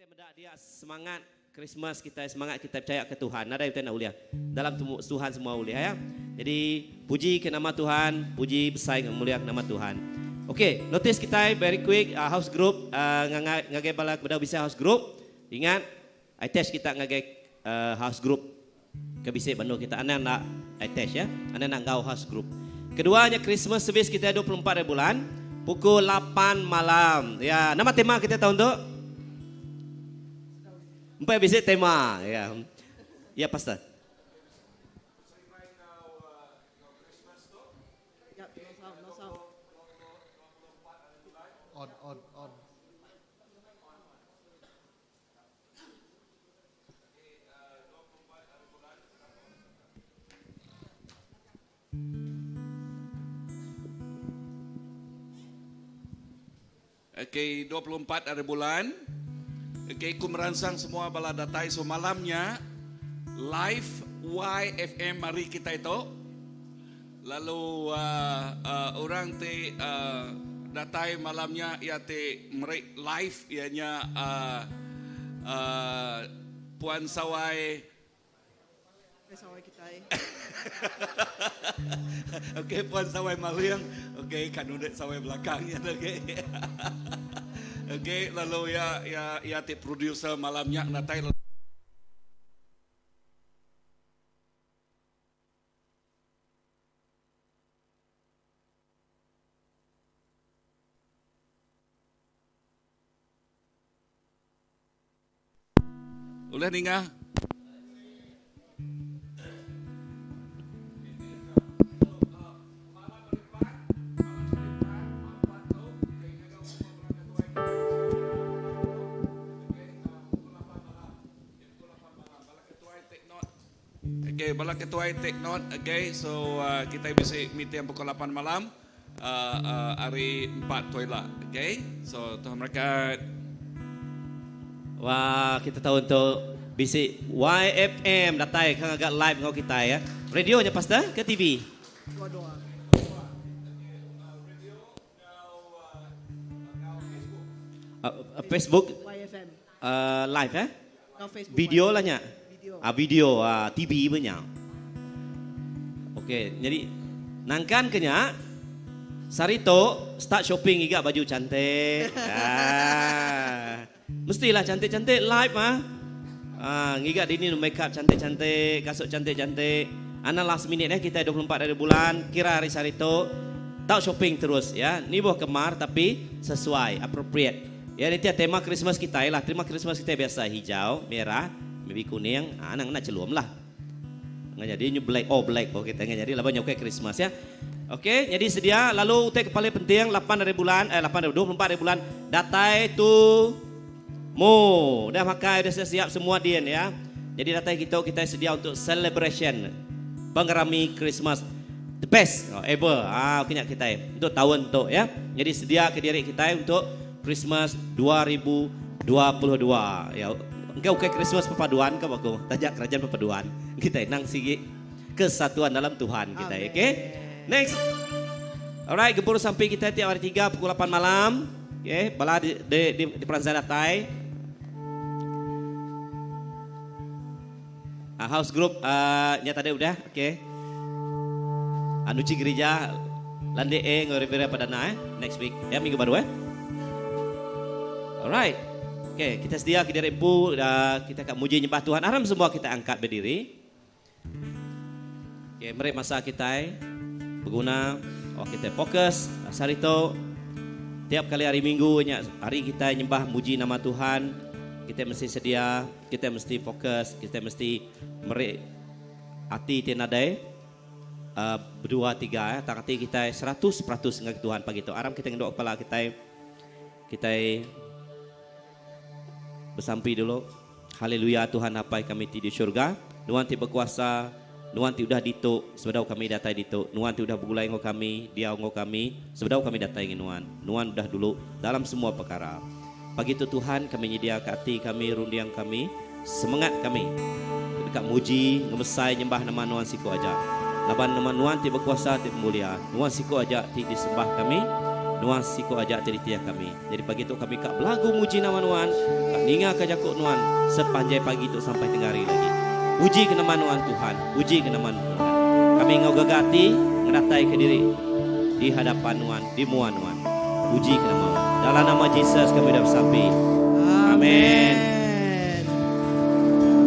Kita meda dia semangat Christmas kitai semangat kitai pechaya ke Tuhan nadai utai enda ulih dalam Tuhan semua ulih ya. Jadi puji ke nama Tuhan, puji besai enggau mulia ke nama Tuhan. Ok, notice kitai very quick uh, house group uh, ngagai bala ke bedau bisi house group. Ingat attach kita ngagai uh, house group ke bisi bendu kita anang enda attach ya. Anang enda enggau house group. Kedua nya Christmas service kita 24 hari bulan pukul 8 malam. Ya, nama tema kita tahun tu? Empai bisi tema. Ya. Ya, pastor. On, on, on. Okay, 24 hari bulan. Okay, ku meransang semua bala datai so malamnya live YFM hari kita itu. Lalu uh, uh, orang ti uh, datai malamnya ia ti meri live ianya uh, uh, Puan Sawai Sawai kitai. Okey Puan Sawai Maling. Okey kan nundek sawai belakang ya okey. Okey lalu ya ya ya ti producer malamnya datai. Ulih ninga? Okay, bala ketuai take note. Okay, so uh, kita bisi meeting pukul 8 malam uh, uh, hari 4 tu ila. Okay, so Tuhan berkat. Wah, kita tahu untuk bisi YFM datai kan agak live ngau kita ya. Radio nya pastor ke TV? Dua-dua. Uh, Facebook YFM. Live eh? Ngau Facebook. Video lah nya. Video. Ah video ah TV pun nya. Okey, jadi nangkan ke nya sehari tu start shopping iga baju cantik. ah. Mestilah cantik-cantik live ah. Ah, ngiga dini nu make up cantik-cantik, kasut cantik-cantik. Ana last minute eh kita 24 hari bulan, kira hari sehari tu tau shopping terus ya. Ni buah kemar tapi sesuai, appropriate. Ya ni tiap tema Christmas kita lah. Tema Christmas kita biasa hijau, merah, maybe kuning. Ah, nang nak celum lah. Nggak jadi new black, oh black. Oh kita nggak jadi laban okay Christmas ya. Okey, jadi sedia lalu utai ke paling penting 8 hari bulan eh 8 hari 24 hari bulan datai tu mu dah makai dah siap semua din ya. Jadi datai kita kita sedia untuk celebration pengerami Christmas the best oh, ever. Ah okey kita untuk tahun tu ya. Jadi sedia ke diri kita untuk Christmas 2022 ya. Engkau okay Christmas perpaduan ke aku? Tajak kerajaan perpaduan. Kita nang sigi kesatuan dalam Tuhan kita. Okey. Next. Alright, gempuru sampai kita tiap hari 3 pukul 8 malam. Okey, bala di di di, di Peranzai datai. Uh, house group uh, nya tadi udah, okey. Uh, nuci gereja Lande E ngau Rivera Padana eh next week ya minggu baru eh. Alright. Okey, kita sedia ke diri empu uh, kita kat muji nyembah Tuhan. Aram semua kita angkat berdiri. Okey, meri masa kitai beguna awak kitai fokus sehari tu. Tiap kali hari Minggu nya hari kitai nyembah muji nama Tuhan, kitai mesti sedia, kitai mesti fokus, kitai mesti meri ati ti nadai uh, bedua tiga eh tang ati kitai 100% ngagai Tuhan pagi tu. Aram kitai ngenduk kepala kitai kitai Besampi dulu. Haleluya Tuhan Apai kami ti di syurga, Nuan ti bekuasa, Nuan ti udah ditu sebedau kami datai ditu, Nuan ti udah begulai enggau kami, diau enggau kami sebedau kami datai ngi Nuan. Nuan udah dulu dalam semua pekara. Pagi tu Tuhan kami nyediaka ati kami, runding kami, semengat kami deka muji, ngemesai nyembah nama Nuan siku aja. Laban nama Nuan ti bekuasa ti bemulia, Nuan siku aja ti disembah kami. Nuan siku aja ti ditih kami. Nyadi pagi tu kami ka belagu muji nama Nuan, ka ningaka jaku Nuan sepanjai pagi tu sampai tengah hari lagi. Puji ke nama Nuan Tuhan, puji ke nama Tuhan. Kami enggau gaga ati ngenataika diri di hadapan Nuan, di mua Nuan. Puji ke nama Nuan. Dalam nama Jesus kami udah besampi. Amen.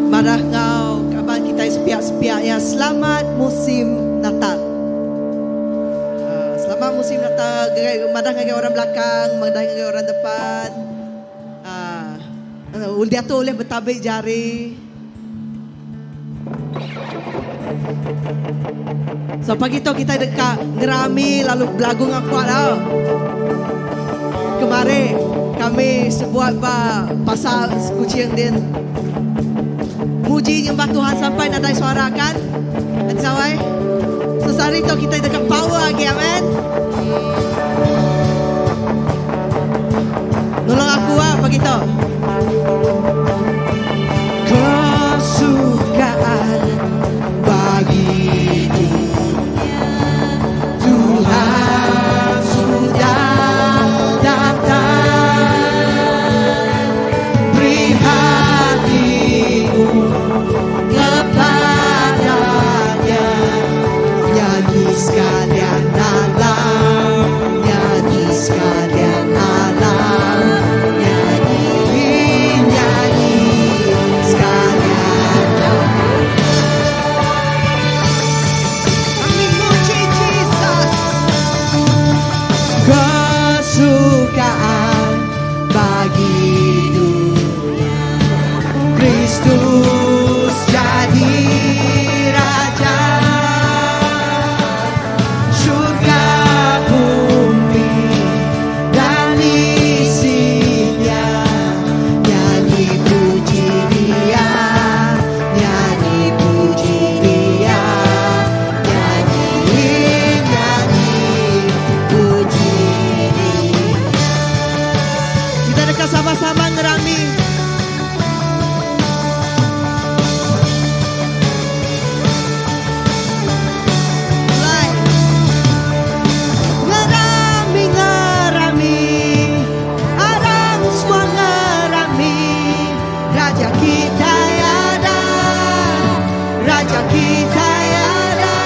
Madah enggau kaban kitai sepiak-sepiak iya selamat musim Natal. Selamat musim Natal ngagai madah ngagai orang belakang, madah ngagai orang depan. Aaa diatu ulih betabi jari. So pagi tu kitai deka ngerami lalu belagu enggau kuat tau. Kemari kami sebuat ba pasar Kuching din. Muji nyembah Tuhan sampai nadai suara kan. Enti sawai. So sehari tu kitai deka power agi amen. Nulung aku ah pagi tu. Kesukaan bagi dunia Tuhan sudah datang Beri hatimu kepadanya Nyanyi sekalian alam Nyanyi sekalian alam Nyanyi nyanyi sekalian Kami muji Jesus Kesukaan bagi dunia Kristus jadi Raja Surga bumi dan isinya Nyanyi puji dia Nyanyi puji dia Nyanyi nyanyi puji dia Kita deka sama-sama ngerami. Mulai. Ngerami ngerami Arang semua ngerami Raja kita ada Raja kita ada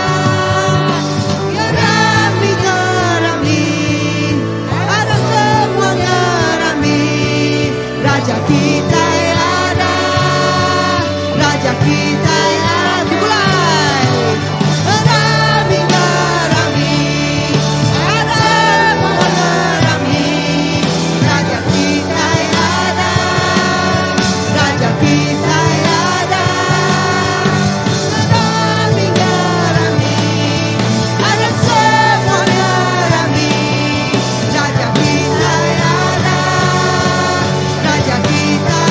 Ngerami ngerami Arang semua ngerami Raja kita ada Raja kita ada Dimulai Ngerami ngerami Arang semua ngerami Raja kita ada Raja kita ada Ngerami ngerami Arang semua ngerami Raja kita ada Raja kita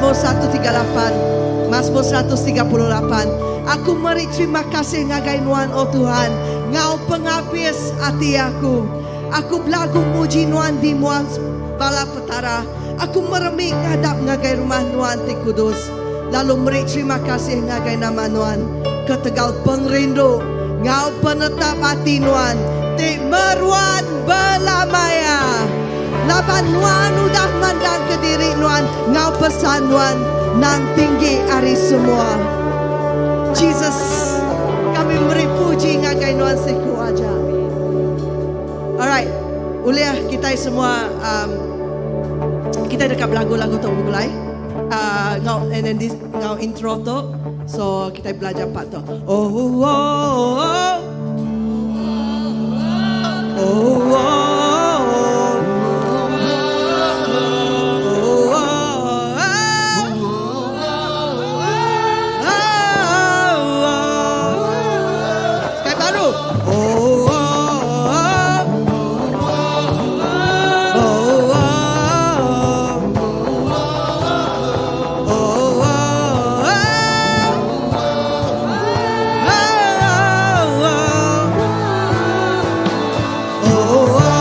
Mazmur 138. Mazmur 138. Aku meri terima kasih ngagai Nuan, O Tuhan, ngau pengabis ati aku. Aku belagu muji Nuan di mua bala petara. Aku meremi ngadap ngagai rumah Nuan ti kudus, lalu meri terima kasih ngagai nama Nuan ketegal pengerindu ngau penetap ati Nuan ti meruan belama iya. Laban Nuan udah mandangka diri Nuan ngau pesan Nuan nang tinggi ari semua. Jesus, kami meri puji ngagai Nuan siku aja. Alright, ulih kitai semua um, kitai deka belagu lagu tu begulai. Ngau and then this ngau intro tu. So kitai belajar part tu. Oh oh oh. Oh oh oh. Oh oh oh. Oh. Sekali baru. Oh oh oh. Oh oh. Oh oh oh. Oh oh. Oh oh.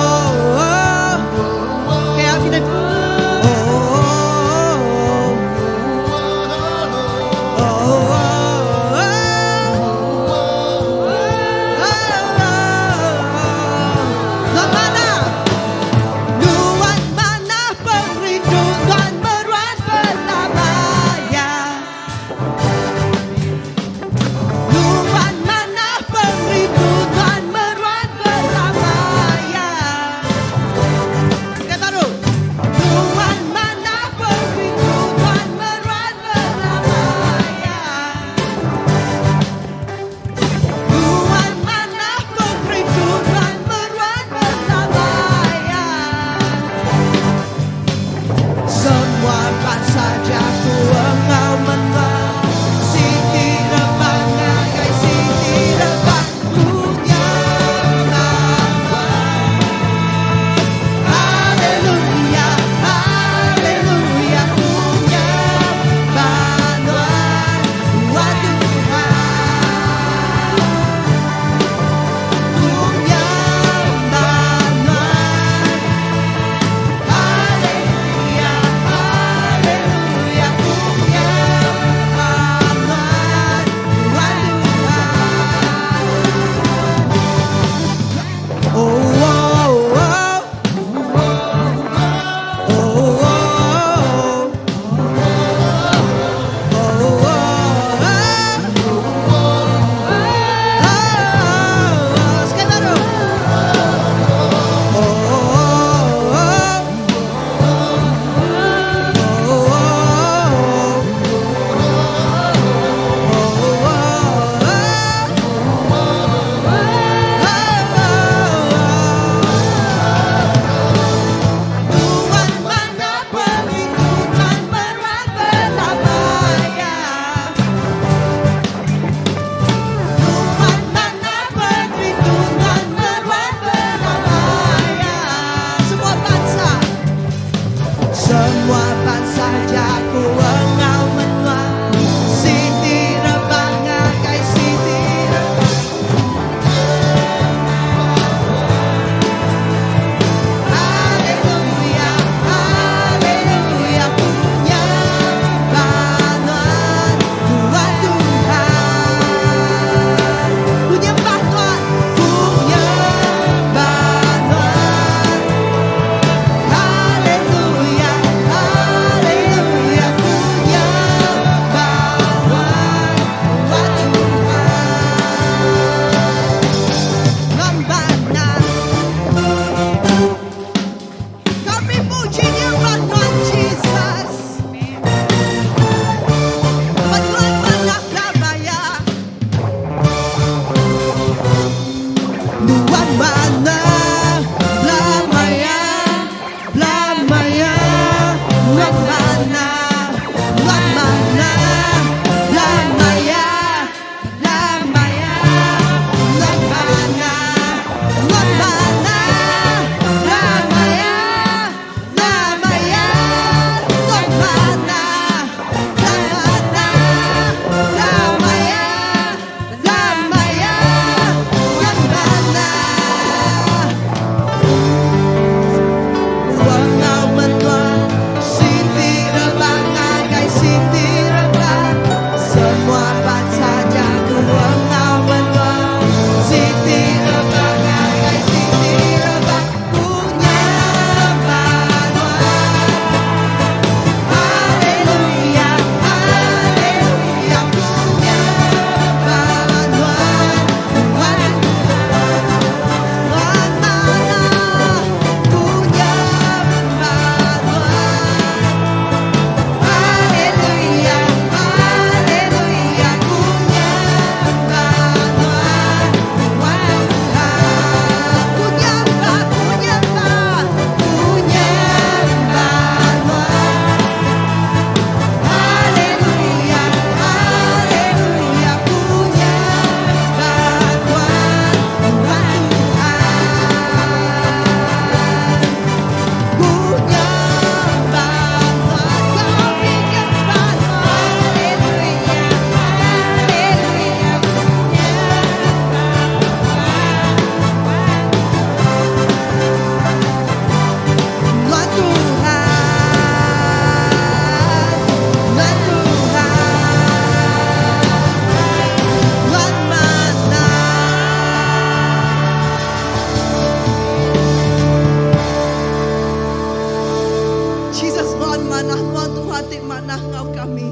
enggau kami.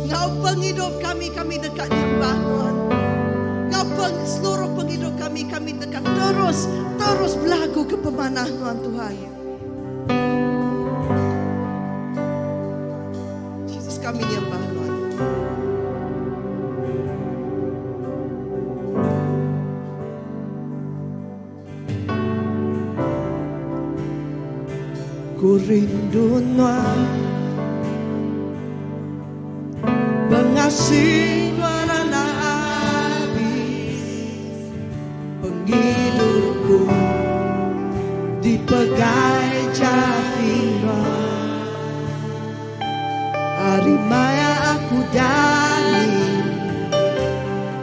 Enggau pengidup kami, kami deka nyembah Nuan. Enggau peng, seluruh pengidup kami, kami deka terus, terus belagu ke pemanah Nuan Tuhan. Jesus kami nyembah Nuan. Ku rindu Nuan Pengasih Nuan enda abis Pengidupku Dipegai jari Nuan Ari maya aku dani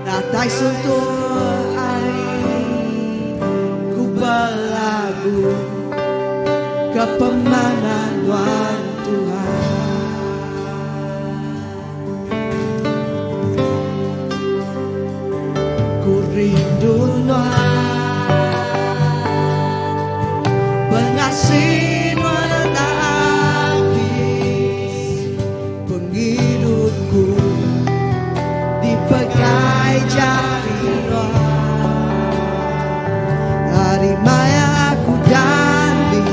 Datai suntuk hari Ku belagu Ke pemanah Nuan Tuhan. Ku rindu Nuan Pengasih Nuan enda abis Pengidupku Dipegai jari Nuan Ari maya aku dani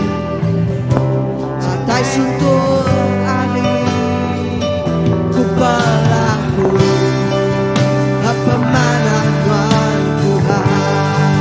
Datai suntuk hari Ku belagu Pemanah Nuan Tuhan.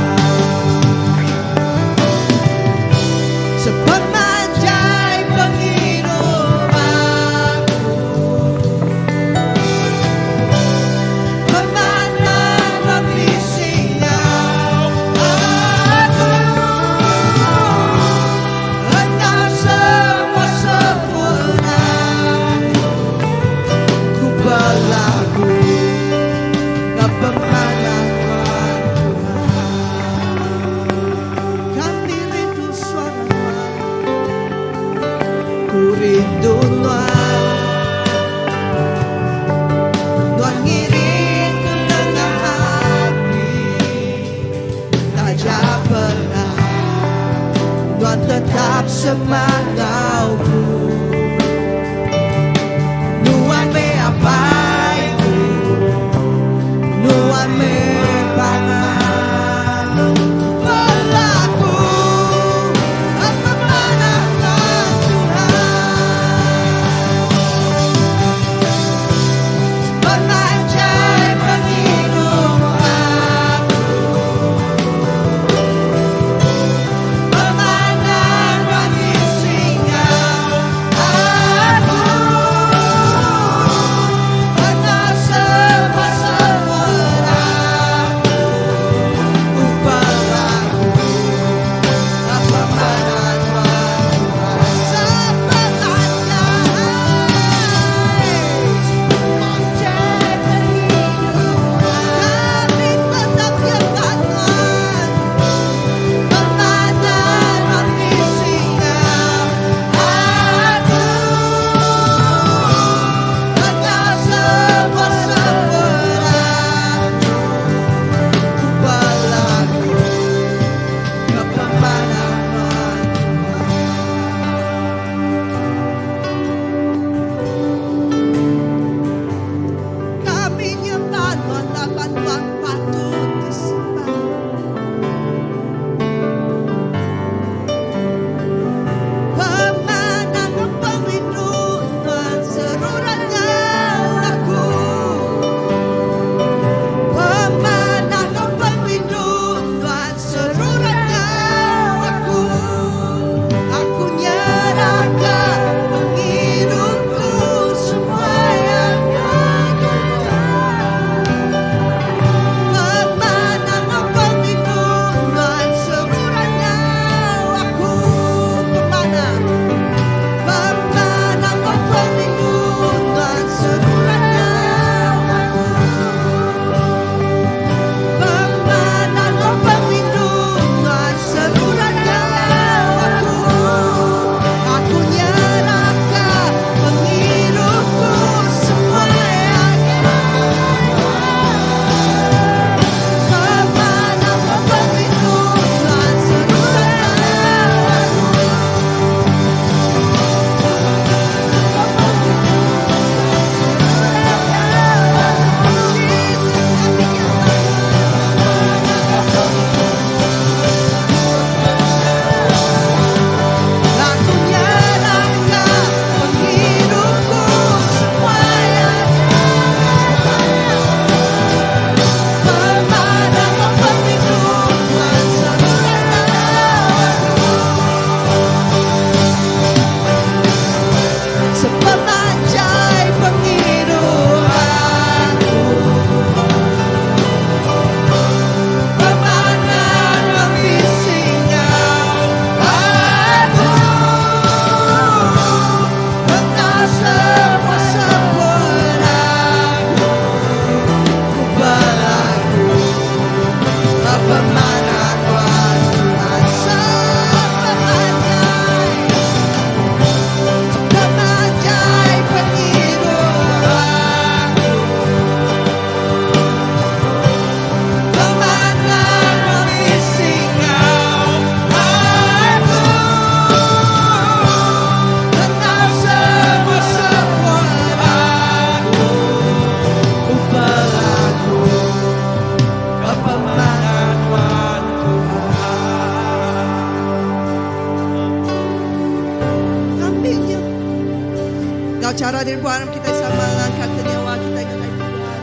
Hadirin puan kita sama ngangkat ke nyawa kita ngagai Tuhan.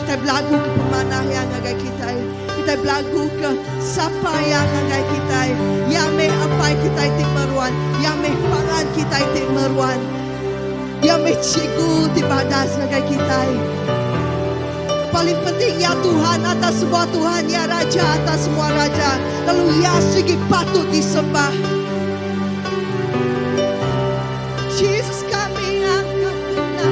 Kita belagu ke pemanah yang ngagai kita. Kita belagu ke sapa yang ngagai kita. Ya meh apai kita ti meruan. Ya meh pangan kita ti meruan. Ya meh cikgu ti badas ngagai kita. Paling penting ya Tuhan atas semua Tuhan, ya Raja atas semua Raja. Lalu ya sigi patut disembah. Jesus kami angkat kita.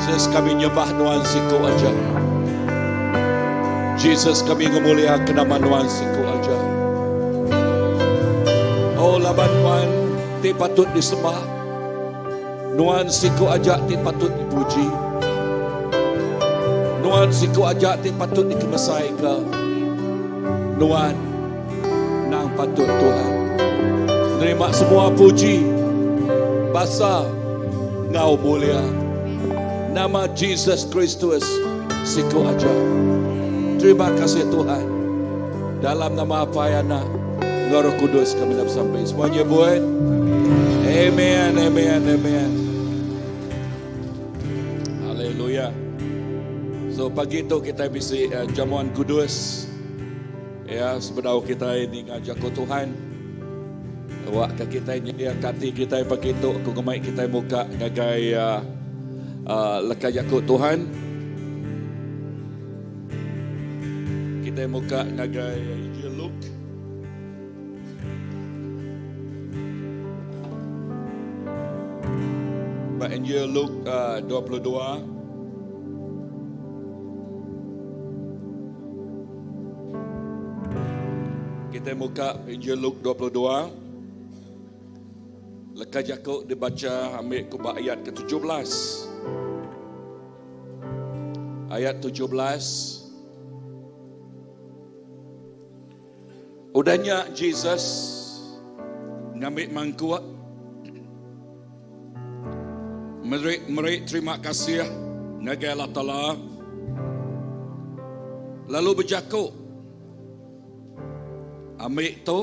Jesus kami nyembah nuan siku aja. Jesus kami ngemulia ke nama nuan siku aja. Oh laban nuan ti patut disembah. Nuan siku aja ti patut dipuji. Nuan siku aja ti patut dikemesaika. Nuan nang patut Tuhan. Nerima semua puji, basa enggau mulia. Nama Jesus Kristus siku aja. Terima kasih Tuhan. Dalam nama Apai Anak enggau Roh Kudus kami dah besampi. Semua nyebut. Amen, amen, amen. Haleluya. So pagi tu kita bisi uh, jamuan kudus. Ya, sebedau kita ninga jaku Tuhan. Awak ke kita nyedia kati kita pagi tu aku ngemai kita muka ngagai uh, uh, leka jaku Tuhan. Kita muka ngagai Injil Luke. Ba Injil Luke uh, 22. Kita muka Injil Luke 22. Leka jaku dibaca ambil ku ba ayat ke-17. Ayat 17. Udah nya Jesus ngambil mangkuk meri meri terima kasih ngagai Allah Taala lalu bejaku ambil tu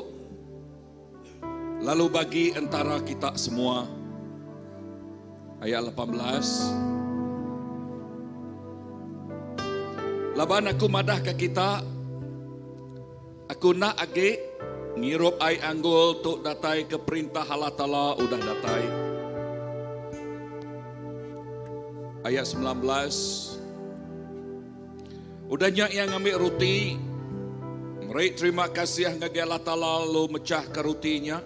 lalu bagi entara kita semua ayat 18 Laban aku madah ke kita Aku enda agi ngirup ai anggul tu datai ke perintah Allah Taala udah datai. Ayat 19. Udah nya iya ngambi ruti, meri terima kasih ngagai Allah Taala lalu mechahka ruti nya.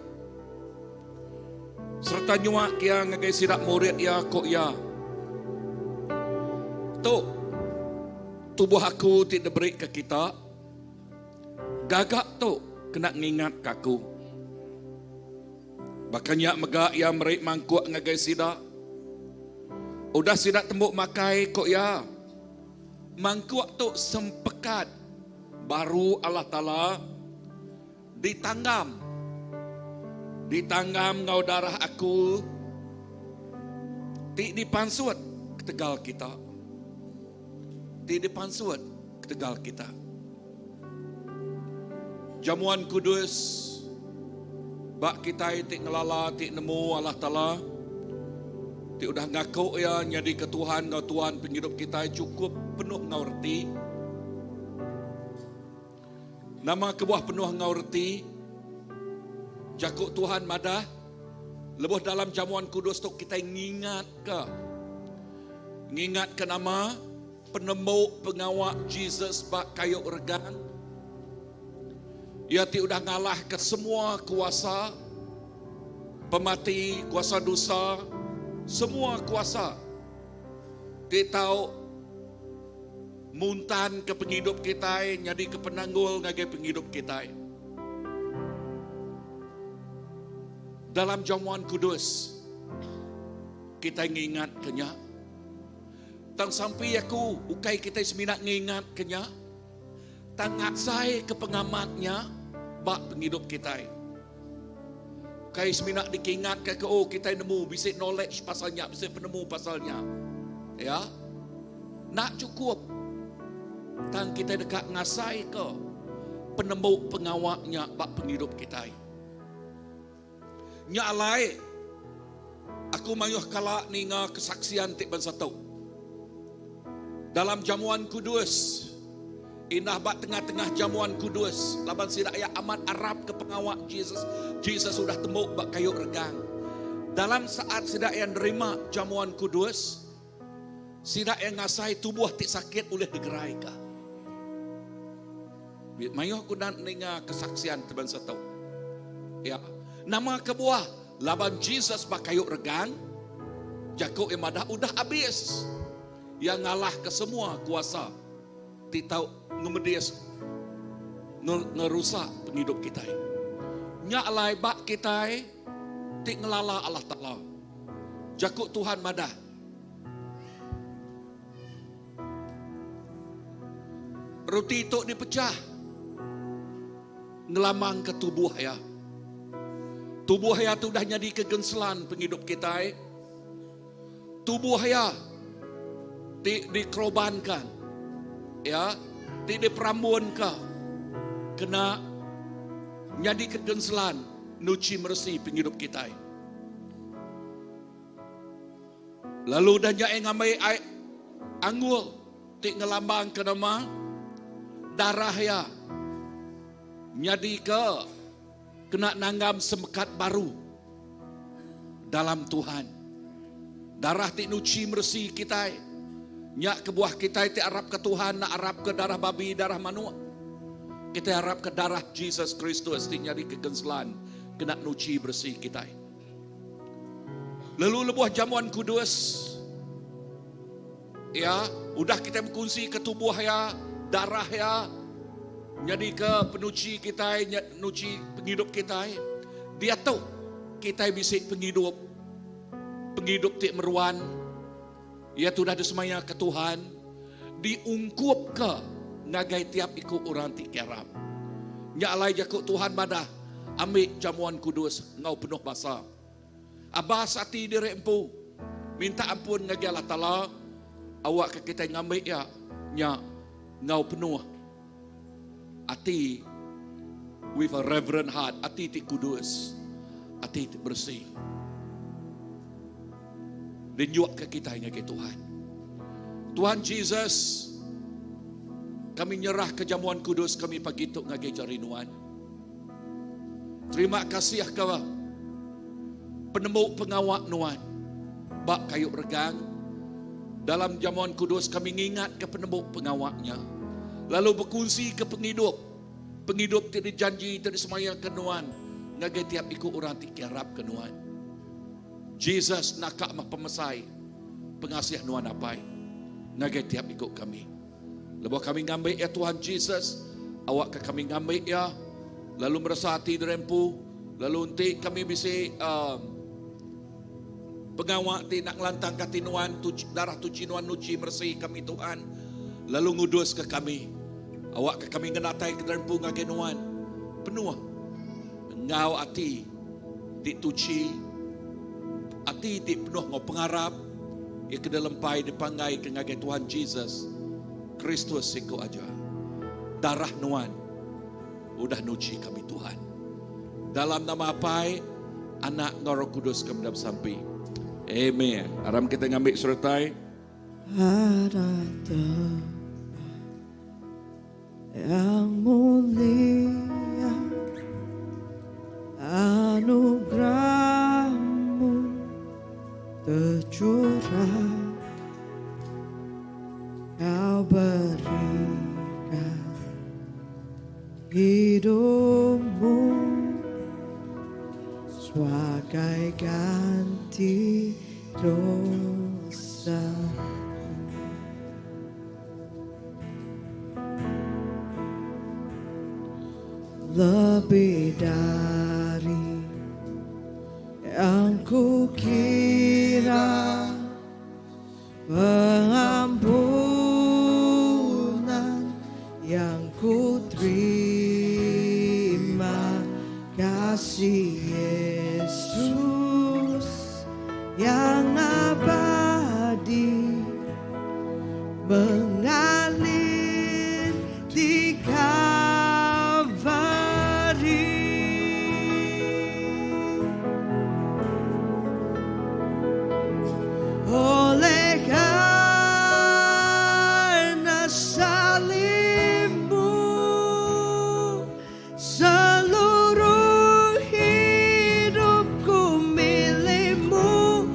Sereta nyuak iya ngagai sida murid iya, ku iya, Tu tubuh aku ti diberika kita. Gaga tu kena ngingatka aku. Baka nya mega iya meri mangkuk ngagai sida. Udah sida tembu makai, ku iya, Mangkuk tu sempekat baru Allah Taala ditanggam. Ditanggam enggau darah aku ti dipansut ketegal kita. Ti dipansut ketegal kita. Jamuan Kudus ba kitai ti ngelala ti nemu Allah Taala ti udah ngaku iya nyadika Tuhan enggau Tuan pengidup kitai chukup penuh enggau reti. Nama kebuah penuh enggau reti? Jaku Tuhan madah lebuh dalam jamuan kudus tu kitai ngingatka ngingatka nama Penemu pengawa Jesus ba kayu regang, Iya ti udah ngalahka semua kuasa pemati, kuasa dosa, semua kuasa ti tau muntanka pengidup kitai nyadika penanggul ngagai pengidup kitai. Dalam jamuan kudus, kitai ngingatka nya. Tang sampi aku ukai kitai semina ngingatka nya, tang ngasaika pengamat nya ba pengidup kitai. Ukai semina dikingatka ke oh kitai nemu bisi knowledge pasal nya, bisi penemu pasal nya. Ya. Enda chukup. Tang kitai deka ngasaika penemu pengawa nya ba pengidup kitai. Nya alai, aku mayuh kala ninga kesaksian ti bansa tu. Dalam jamuan kudus, indah ba tengah-tengah jamuan kudus, laban sida iya amat arapka pengawa Jesus, Jesus udah tembu ba kayu regang. Dalam saat sida iya nerima jamuan kudus, sida iya ngasai tubuh ti sakit ulih digeraika. Mayuh aku enda ninga kesaksian ti bansa tu. Ya. Nama kebuah? Laban Jesus ba kayu regang, jaku iya madah udah abis. Iya ngalahka semua kuasa ti tau ngemedis ngerusak pengidup kitai. Nya alai ba kitai ti ngelala Allah Taala. Jaku Tuhan madah. Roti tu dipechah ngelamangka tubuh iya. Tubuh iya tu udah nyadika genselan pengidup kitai. Tubuh iya ti dikerobanka iya ti diperambunka kena nyadika genselan nuchi meresi pengidup kitai. Lalu udah nya iya ngambi ai anggur ti ngelambangka nama darah iya nyadika kena nanggam semekat baru dalam Tuhan. Darah ti nuchi meresi kitai. Nya kebuah kitai ti arapka Tuhan enda arapka darah babi, darah manuk. Kitai arapka darah Jesus Kristus ti nyadika genselan kena nuchi beresi kitai. Lalu lebuh jamuan kudus iya udah kitai bekunsi ke tubuh iya, darah iya nyadika penuchi kitai, nuchi pengidup kitai. Diatu kitai bisi pengidup, pengidup ti meruan. Iya tu udah disemaya ke Tuhan diungkupka ngagai tiap iku orang ti kiarap. Nya alai jaku Tuhan madah, Ambi jamuan kudus enggau penuh basa. Abas ati diri empu, minta ampun ngagai Allah Taala awakka kitai ngambi iya nya enggau penuh ati with a reverent heart, ati ti kudus, ati ti beresi. Dinyukka kitai ngagai Tuhan. Tuhan Jesus, kami nyerahka jamuan kudus kami pagi tu ngagai jari Nuan. Terima kasih ke penemu pengawa Nuan ba kayu regang. Dalam jamuan kudus kami ngingatka penemu pengawa nya. Lalu bekunsi ke pengidup, pengidup ti dijanji ti disemayaka Nuan ngagai tiap iku orang ti kiarapka Nuan. Jesus naka meh pemesai pengasih Nuan Apai ngagai tiap iku kami. Lebuh kami ngambi iya Tuhan Jesus, awakka kami ngambi iya lalu meresa ati diri empu, lalu enti kami bisi uh, pengawa ti nak ngelantangka ati Nuan, tuci, darah tuci Nuan nuci meresi kami Tuhan, lalu nguduska kami. Awakka kami ngenatai ke diri empu ngagai Nuan penuh enggau ati ti tuchi, ati ti penuh enggau pengarap, iya ke dilempai dipanggaika ngagai Tuhan Jesus Kristus siku aja. Darah nuan udah nuchi kami Tuhan. Dalam nama Apai, Anak enggau Roh Kudus kami dah besampi. Amen. Aram kita ngambi sertai. Ada tempat yang mulia anugerahmu tercurah kau berikan hidupmu sebagai ganti dosa. Lebih dari yang ku kira Pengampunan yang ku terima Kasih Yesus yang abadi Mengalir di Kalvari. Oleh karena salibmu Seluruh hidupku milikmu.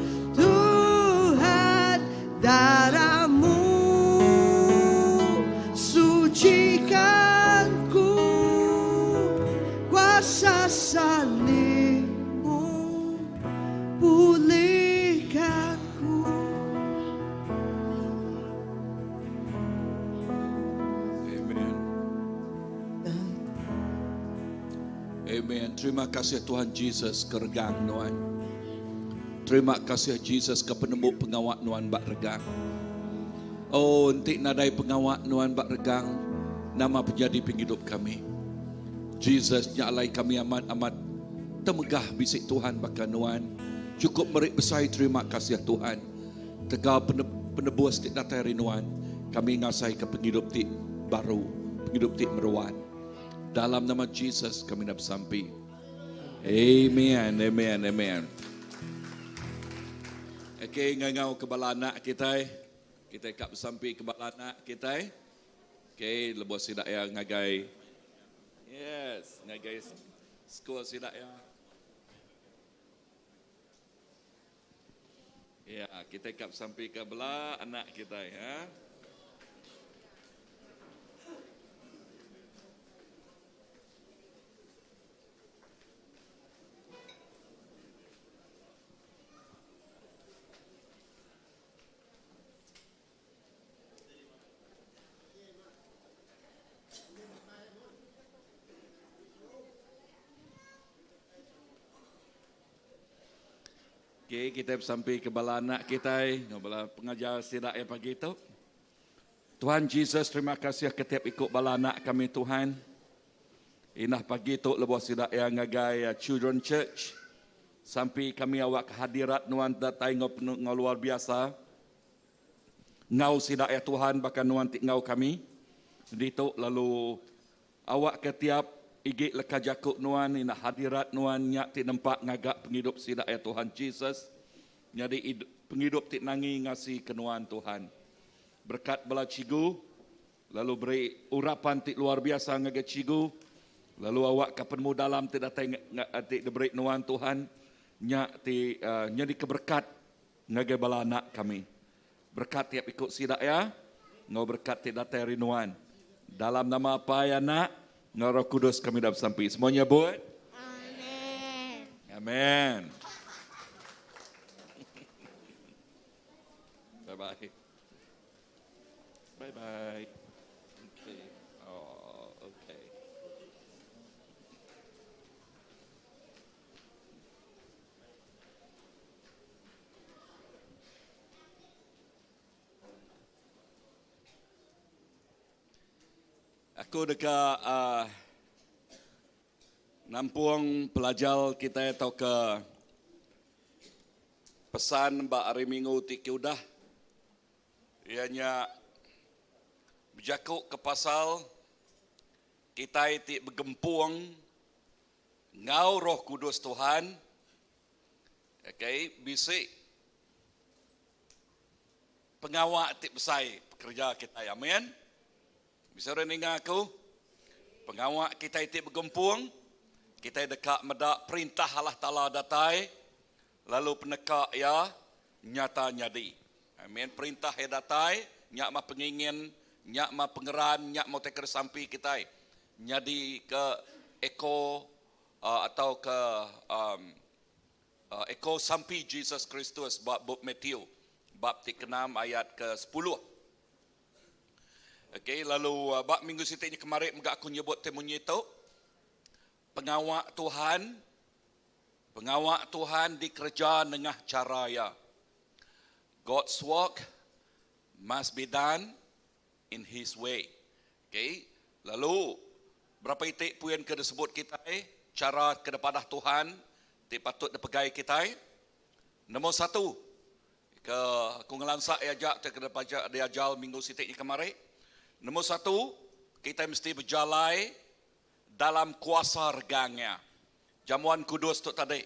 Amen. Terima kasih Tuhan Jesus ke regang nuan. Terima kasih Jesus ke penemu pengawa nuan ba regang. Oh, enti nadai pengawa nuan ba regang, nama penyadi pengidup kami. Jesus nya alai kami amat-amat temegah bisi Tuhan baka nuan. Cukup meri besai terima kasih Tuhan. Tegal penebus ti datai ari nuan, kami ngasaika pengidup ti baru, pengidup ti meruan. Dalam nama Jesus kami dah besampi. Amen, amen, amen. Okey, ngangau ke bala anak kitai. Kitai ka besampi ke bala anak kitai. Okey, lebuh sida iya ngagai Yes, ngagai school sida iya. Ya, kitai ka besampi ke bala anak kitai ya. Okey, kitai besampi ke bala anak kitai enggau bala pengajar sida iya pagi tu. Tuhan Jesus, terima kasih ke tiap iku bala anak kami Tuhan. Indah pagi tu lebuh sida iya ngagai eh, Children Church. Sampi kami awak kehadirat nuan datai enggau penuh enggau luar biasa. Enggau sida iya Tuhan baka nuan ti enggau kami ditu lalu Awakka tiap igi leka jaku Nuan ina hadirat Nuan nya ti nempa ngaga pengidup sida iya Tuhan Jesus nyadi pengidup ti nangi ngasi ke Nuan Tuhan. Berekat bala cigu lalu beri urapan ti luar biasa ngagai cigu lalu awakka penemu dalam ti datai ti diberi Nuan Tuhan nya ti nyadika berekat ngagai bala anak kami. Berekat tiap iku sida iya, enggau berekat ti datai ari Nuan. Dalam nama Apai, Anak, enggau Roh Kudus kami udah besampi. Semua nyebut. Amen. Amen. Bye-bye. Bye-bye. Okay. Oh, okay. Aku deka uh, nampung pelajar kita atau ke pesan ba hari minggu ti ke udah iya nya bejaku ke pasal kitai ti begempung enggau Roh Kudus Tuhan. Okay, bisi pengawa ti besai pekereja kitai. Amin. Bisi orang ninga aku? Pengawa kitai ti begempung, kitai deka meda perintah Allah Taala datai lalu peneka iya nyata nyadi. Amin. Perintah iya datai, nya mah pengingin, nya mah pengeran, nya mah utai ke disampi kitai. Nyadi ke eko atau ke eko sampi Jesus Kristus ba bup Matthew bab ti keenam ayat ke sepuluh. Okey, lalu ba minggu siti nya kemari mega aku nyebut ti munyi tu, pengawa Tuhan, pengawa Tuhan dikereja nengah chara iya. God's work must be done in his way. Okey, lalu berapa iti puin ke disebut kitai chara ke dipadah Tuhan ti patut dipegai kitai? Nombor satu, ke aku ngelansa iya aja ti ke diajar minggu siti nya kemari. Nombor satu, kitai mesti bejalai dalam kuasa regang iya. Jamuan Kudus tu tadi,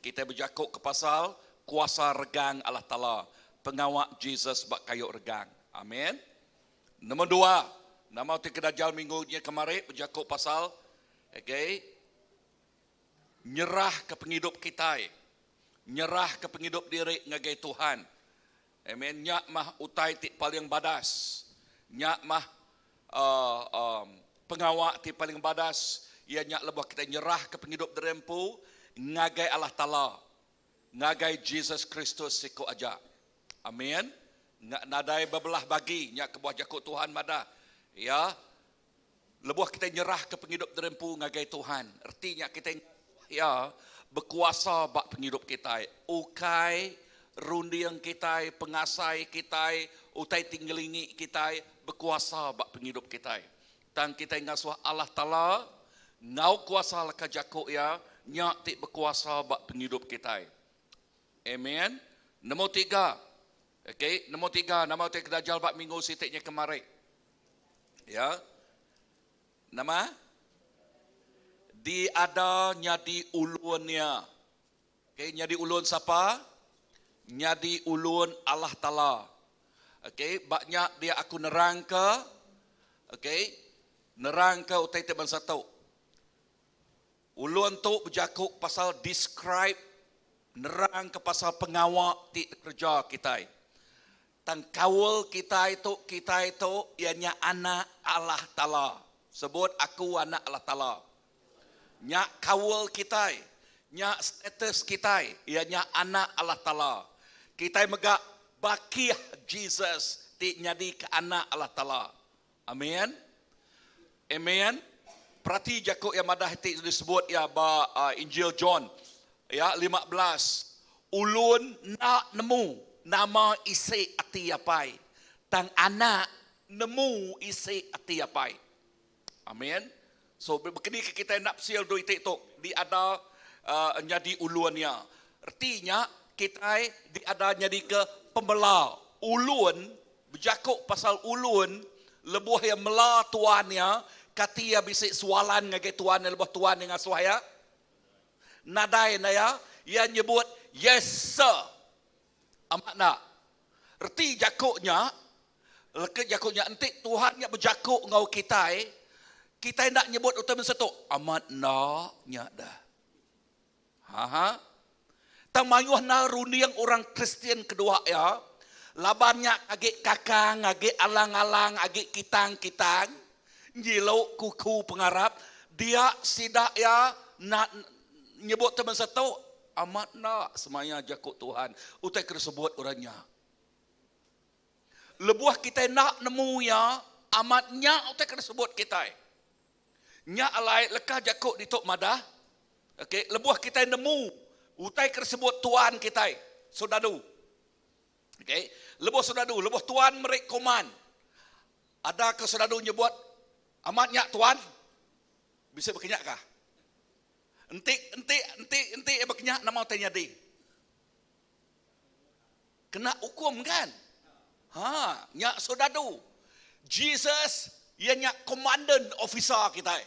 kitai bejaku ke pasal kuasa regang Allah Taala, pengawa Jesus ba kayu regang. Amin. Nombor dua, nama ti ke dajal minggu nya kemari bejaku pasal okay, nyerahka pengidup kitai, nyerahka pengidup diri ngagai Tuhan. Amen. Nya mah utai ti paling badas. Nya mah uh, um, pengawa ti paling badas iya nya lebuh kitai nyerahka pengidup diri empu ngagai Allah Taala, ngagai Jesus Kristus siku aja. Amin. Nadai bebelah bagi nya kebuah jaku Tuhan madah. Ya. Lebuh kitai nyerahka pengidup diri empu ngagai Tuhan, reti nya kitai. Iya bekuasa ba pengidup kitai, ukai runding kitai, pengasai kitai, utai ti ngelingi kitai bekuasa ba pengidup kitai. Tang kitai ngasuh Allah Taala enggau kuasa leka jaku Iya nya ti bekuasa ba pengidup kitai. Amen. Nombor tiga. Okey, nombor tiga nama utai ke dajal ba minggu siti nya kemari. Ya. Nama? Diada nyadi ulun iya. Okey, nyadi ulun sapa? Nyadi ulun Allah Taala. Okey, ba nya dia aku nerangka okey, nerangka utai ti bansa tu. Ulun tu bejaku pasal describe nerangka pasal pengawa ti dikereja kitai. Tang kaul kitai tu kitai tu iya nya anak Allah Taala. Sebut aku anak Allah Taala. Nya kaul kitai, nya status kitai iya nya anak Allah Taala. Kitai mega bakih Jesus ti nyadika anak Allah Taala. Amin. Amen. Perati jaku iya madah ti disebut iya ba Injil John ya 15. Ulun enda nemu nama isi ati apai, tang anak nemu isi ati apai. Amen. So bekeni ke kitai enda pesil dua iti tu diada uh, nyadi ulun iya. Reti nya kitai diada nyadi ke pembela ulun Bejaku pasal ulun, lebuh iya mela tuan iya, kati iya bisi sualan ngagai tuan iya lebuh tuan iya ngasuh iya? Nadai enda iya. Iya nyebut, Yes, sir. Amat enda? Reti jaku nya, leka jaku nya enti Tuhan nya bejaku enggau kitai, kitai enda nyebut utai mesti tu, Amat enda nya dah. Ha ha. Tang mayuh endar runding orang Kristian kedua iya, laban nya agi kakang, agi alang-alang, agi kitang-kitang, nyilu kuku pengarap, dia sida iya enda nyebut te bansa tu, amat enda semaya jaku Tuhan utai ke disebut orang nya. Lebuh kitai enda nemu iya, amat nya utai ke disebut kitai. Nya alai leka jaku ditu madah, okay, lebuh kitai nemu utai ke disebut Tuan kitai, soldadu. Okay, lebuh soldadu, lebuh Tuan meri koman, ada ke soldadu nyebut, amat nya Tuan? Bisi bekenyakah? Enti enti enti enti bekenyak nama utai nyadi? Kena ukum kan? Ha, nya soldadu. Jesus iya nya komandan officer kitai.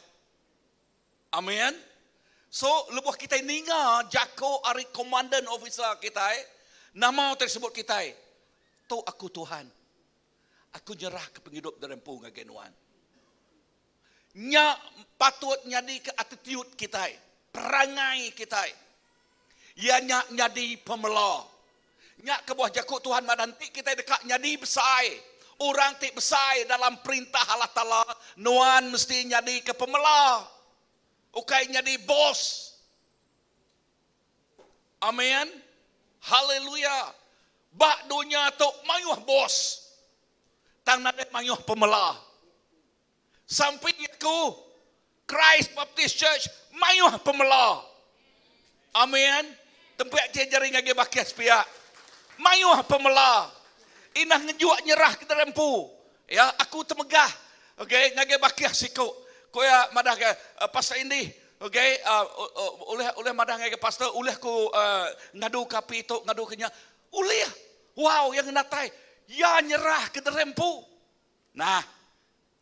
Amen. So, lebuh kitai ninga jaku ari komandan officer kitai, nama utai sebut kitai? Tu aku Tuhan. Aku nyerahka pengidup diri empu ngagai nuan. Nya patut nyadika attitude kitai, perangai kitai. Iya nya nyadi pemela. Nya kebuah jaku Tuhan madah enti kitai deka nyadi besai, orang ti besai dalam perintah Allah Taala, nuan mesti nyadika pemela, ukai nyadi bos. Amen. Haleluya. Ba dunya tu mayuh bos. Tang nadai mayuh pemela. Sampi aku, Christ Baptist Church mayuh pemela. Amen. Tempek je jari ngagai bakih sepiak. Mayuh pemela. Inah ngejuk nyerah ke diri empu. Ya, aku temegah. Okey, ngagai bakih siku. Ku iya madah ke uh, Pastor Indi, okey, uh, ulih ulih madah ngagai pastor, ulih ku uh, ngadu ke api tu, ngadu ke nya. Ulih. Wow, yang ngenatai. Ya nyerah ke diri empu. Nah,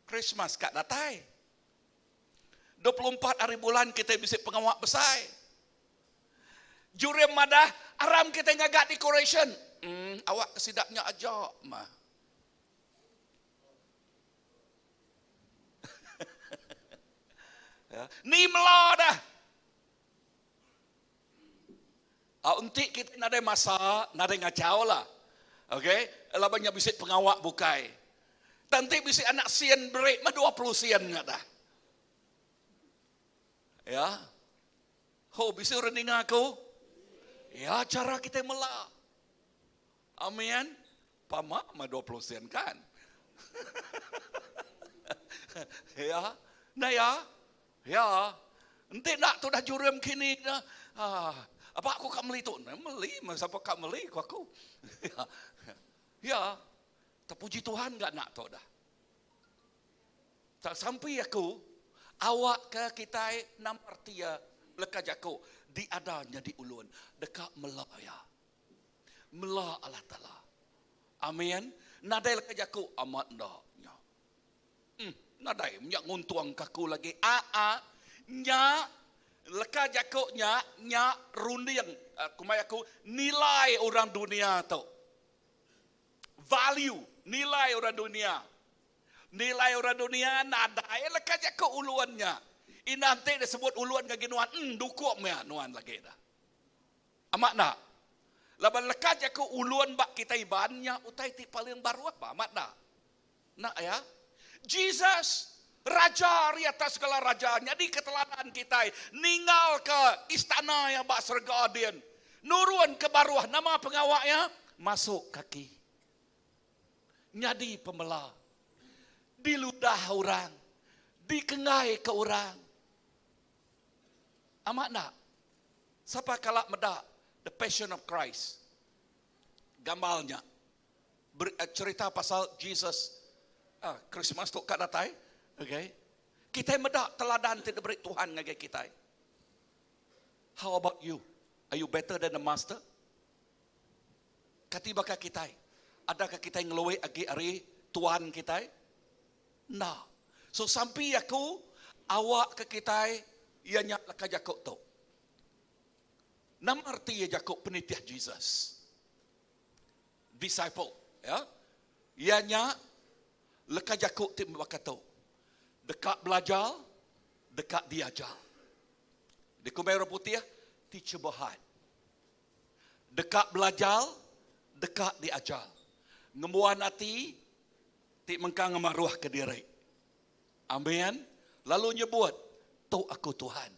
Krismas ka datai. 24 hari bulan kitai bisi pengawa besai. Jurim madah, aram kitai ngaga decoration. Hmm, awak ke sida nya aja mah. Ya. Ni mela dah. Au enti kitai nadai masa, nadai ngachau lah. Okay, laban nya bisi pengawa bukai. Tang enti bisi anak sin beri mah 20 sin nya dah. Ya. Ho bisi orang ninga aku. Ya cara kitai mela. Amin. Pama mah 20 sen kan. ya. Nah ya. Ya. Enti enda tudah jurim kini dah. Ah, aba aku ka meli tu. Meli, sapa ka meli ku aku. Ya, terpuji Tuhan ga anak tu dah. Tak sampi aku awak ke kitai nama reti iya leka jaku diada nyadi ulun deka mela iya. Mela Allah Taala. Amin. Nadai leka jaku amat enda nya. Em, nadai nya nguntung ke aku lagi. Aa, nya leka jaku nya nya runding kumbai aku nilai orang dunia tu. Value, nilai orang dunia. Nilai orang dunia nadai leka jaku ulun nya. Indah enti disebut ulun ngagai nuan, em dukung meh nuan lagi dah. Amat enda? Laban leka jaku ulun ba kitai Iban nya utai ti paling baruh ba, amat enda? Enda ya. Jesus, Raja ari atas segala raja, nyadika teladan kitai ninggalka istana iya ba serega din. Nurun ke baruh nama pengawa iya? Masuk kaki. Nyadi pemela. Diludah orang. Dikenggaika orang. Amat enda? Sapa kala meda The Passion of Christ? Gambar nya. Cherita pasal Jesus Christmas tu ka datai. Okay. Kitai meda teladan ti diberi Tuhan ngagai kitai. How about you? Are you better than the master? Kati baka kitai? Adakah kitai ngeluwi agi ari tuan kitai? Enda. So sampi aku awak ke kitai iya nya leka jaku tu. Nama reti iya jaku penitih Jesus? Disciple, ya. Iya nya leka jaku ti baka tu. Deka belajar, deka diajar. Dikumbai orang putih teachable heart. Deka belajar, deka diajar. Ngembuan ati ti mengkang ngemaruhka diri. Amin. Lalu nyebut, Tu aku Tuhan,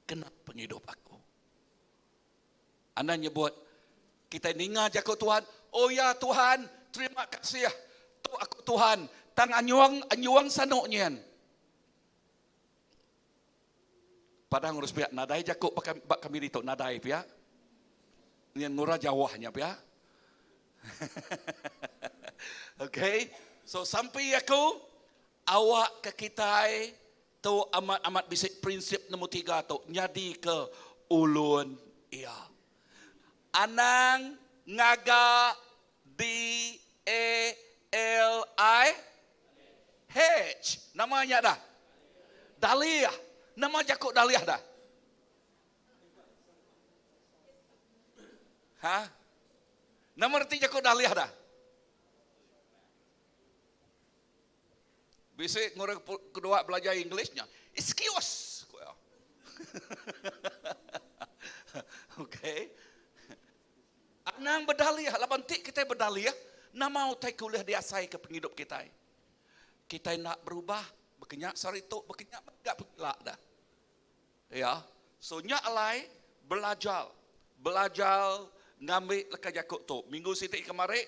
kena pengidup aku. Anang nyebut, kitai ninga jaku Tuhan, Oh ya Tuhan, terima kasih. Tu aku Tuhan. Tang anyung, anyung sanu nyin. Padang urus pia nadai jaku ba kami ditu nadai pia. Nyin ngura jauh nya pia. Okay. So sampi aku awak ke kitai Tu amat-amat bisi prinsip nombor tiga tu nyadika ulun iya. Anang ngaga D-A-L-I H. Nama nya dah? Dalih. Nama jaku dalih dah? Ha? Nama reti jaku dalih dah? Bisi ngurang kedua belajar English nya. Excuse ku iya. Okay. Anang bedalih laban ti kitai bedalih nama utai ke ulih diasai ke pengidup kitai. Kitai enda berubah bekenya sehari tu bekenya mega pegila dah. Ya. So nya alai belajar. Belajar ngambi leka jaku tu. Minggu siti kemari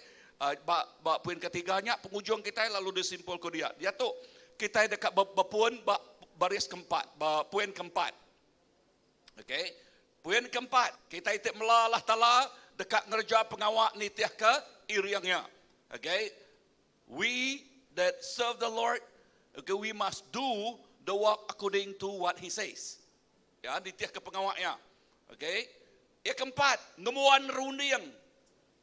ba ba poin ketiga nya pengujung kitai lalu disimpulka dia. Diatu kitai deka bepun ba baris keempat, ba poin keempat. Okey. Poin keempat, kitai ti mela Allah Taala deka ngereja pengawa nitihka iring iya. Okey. We that serve the Lord, okay, we must do the work according to what he says. Ya, nitihka pengawa iya. Okay. Iya keempat, ngembuan runding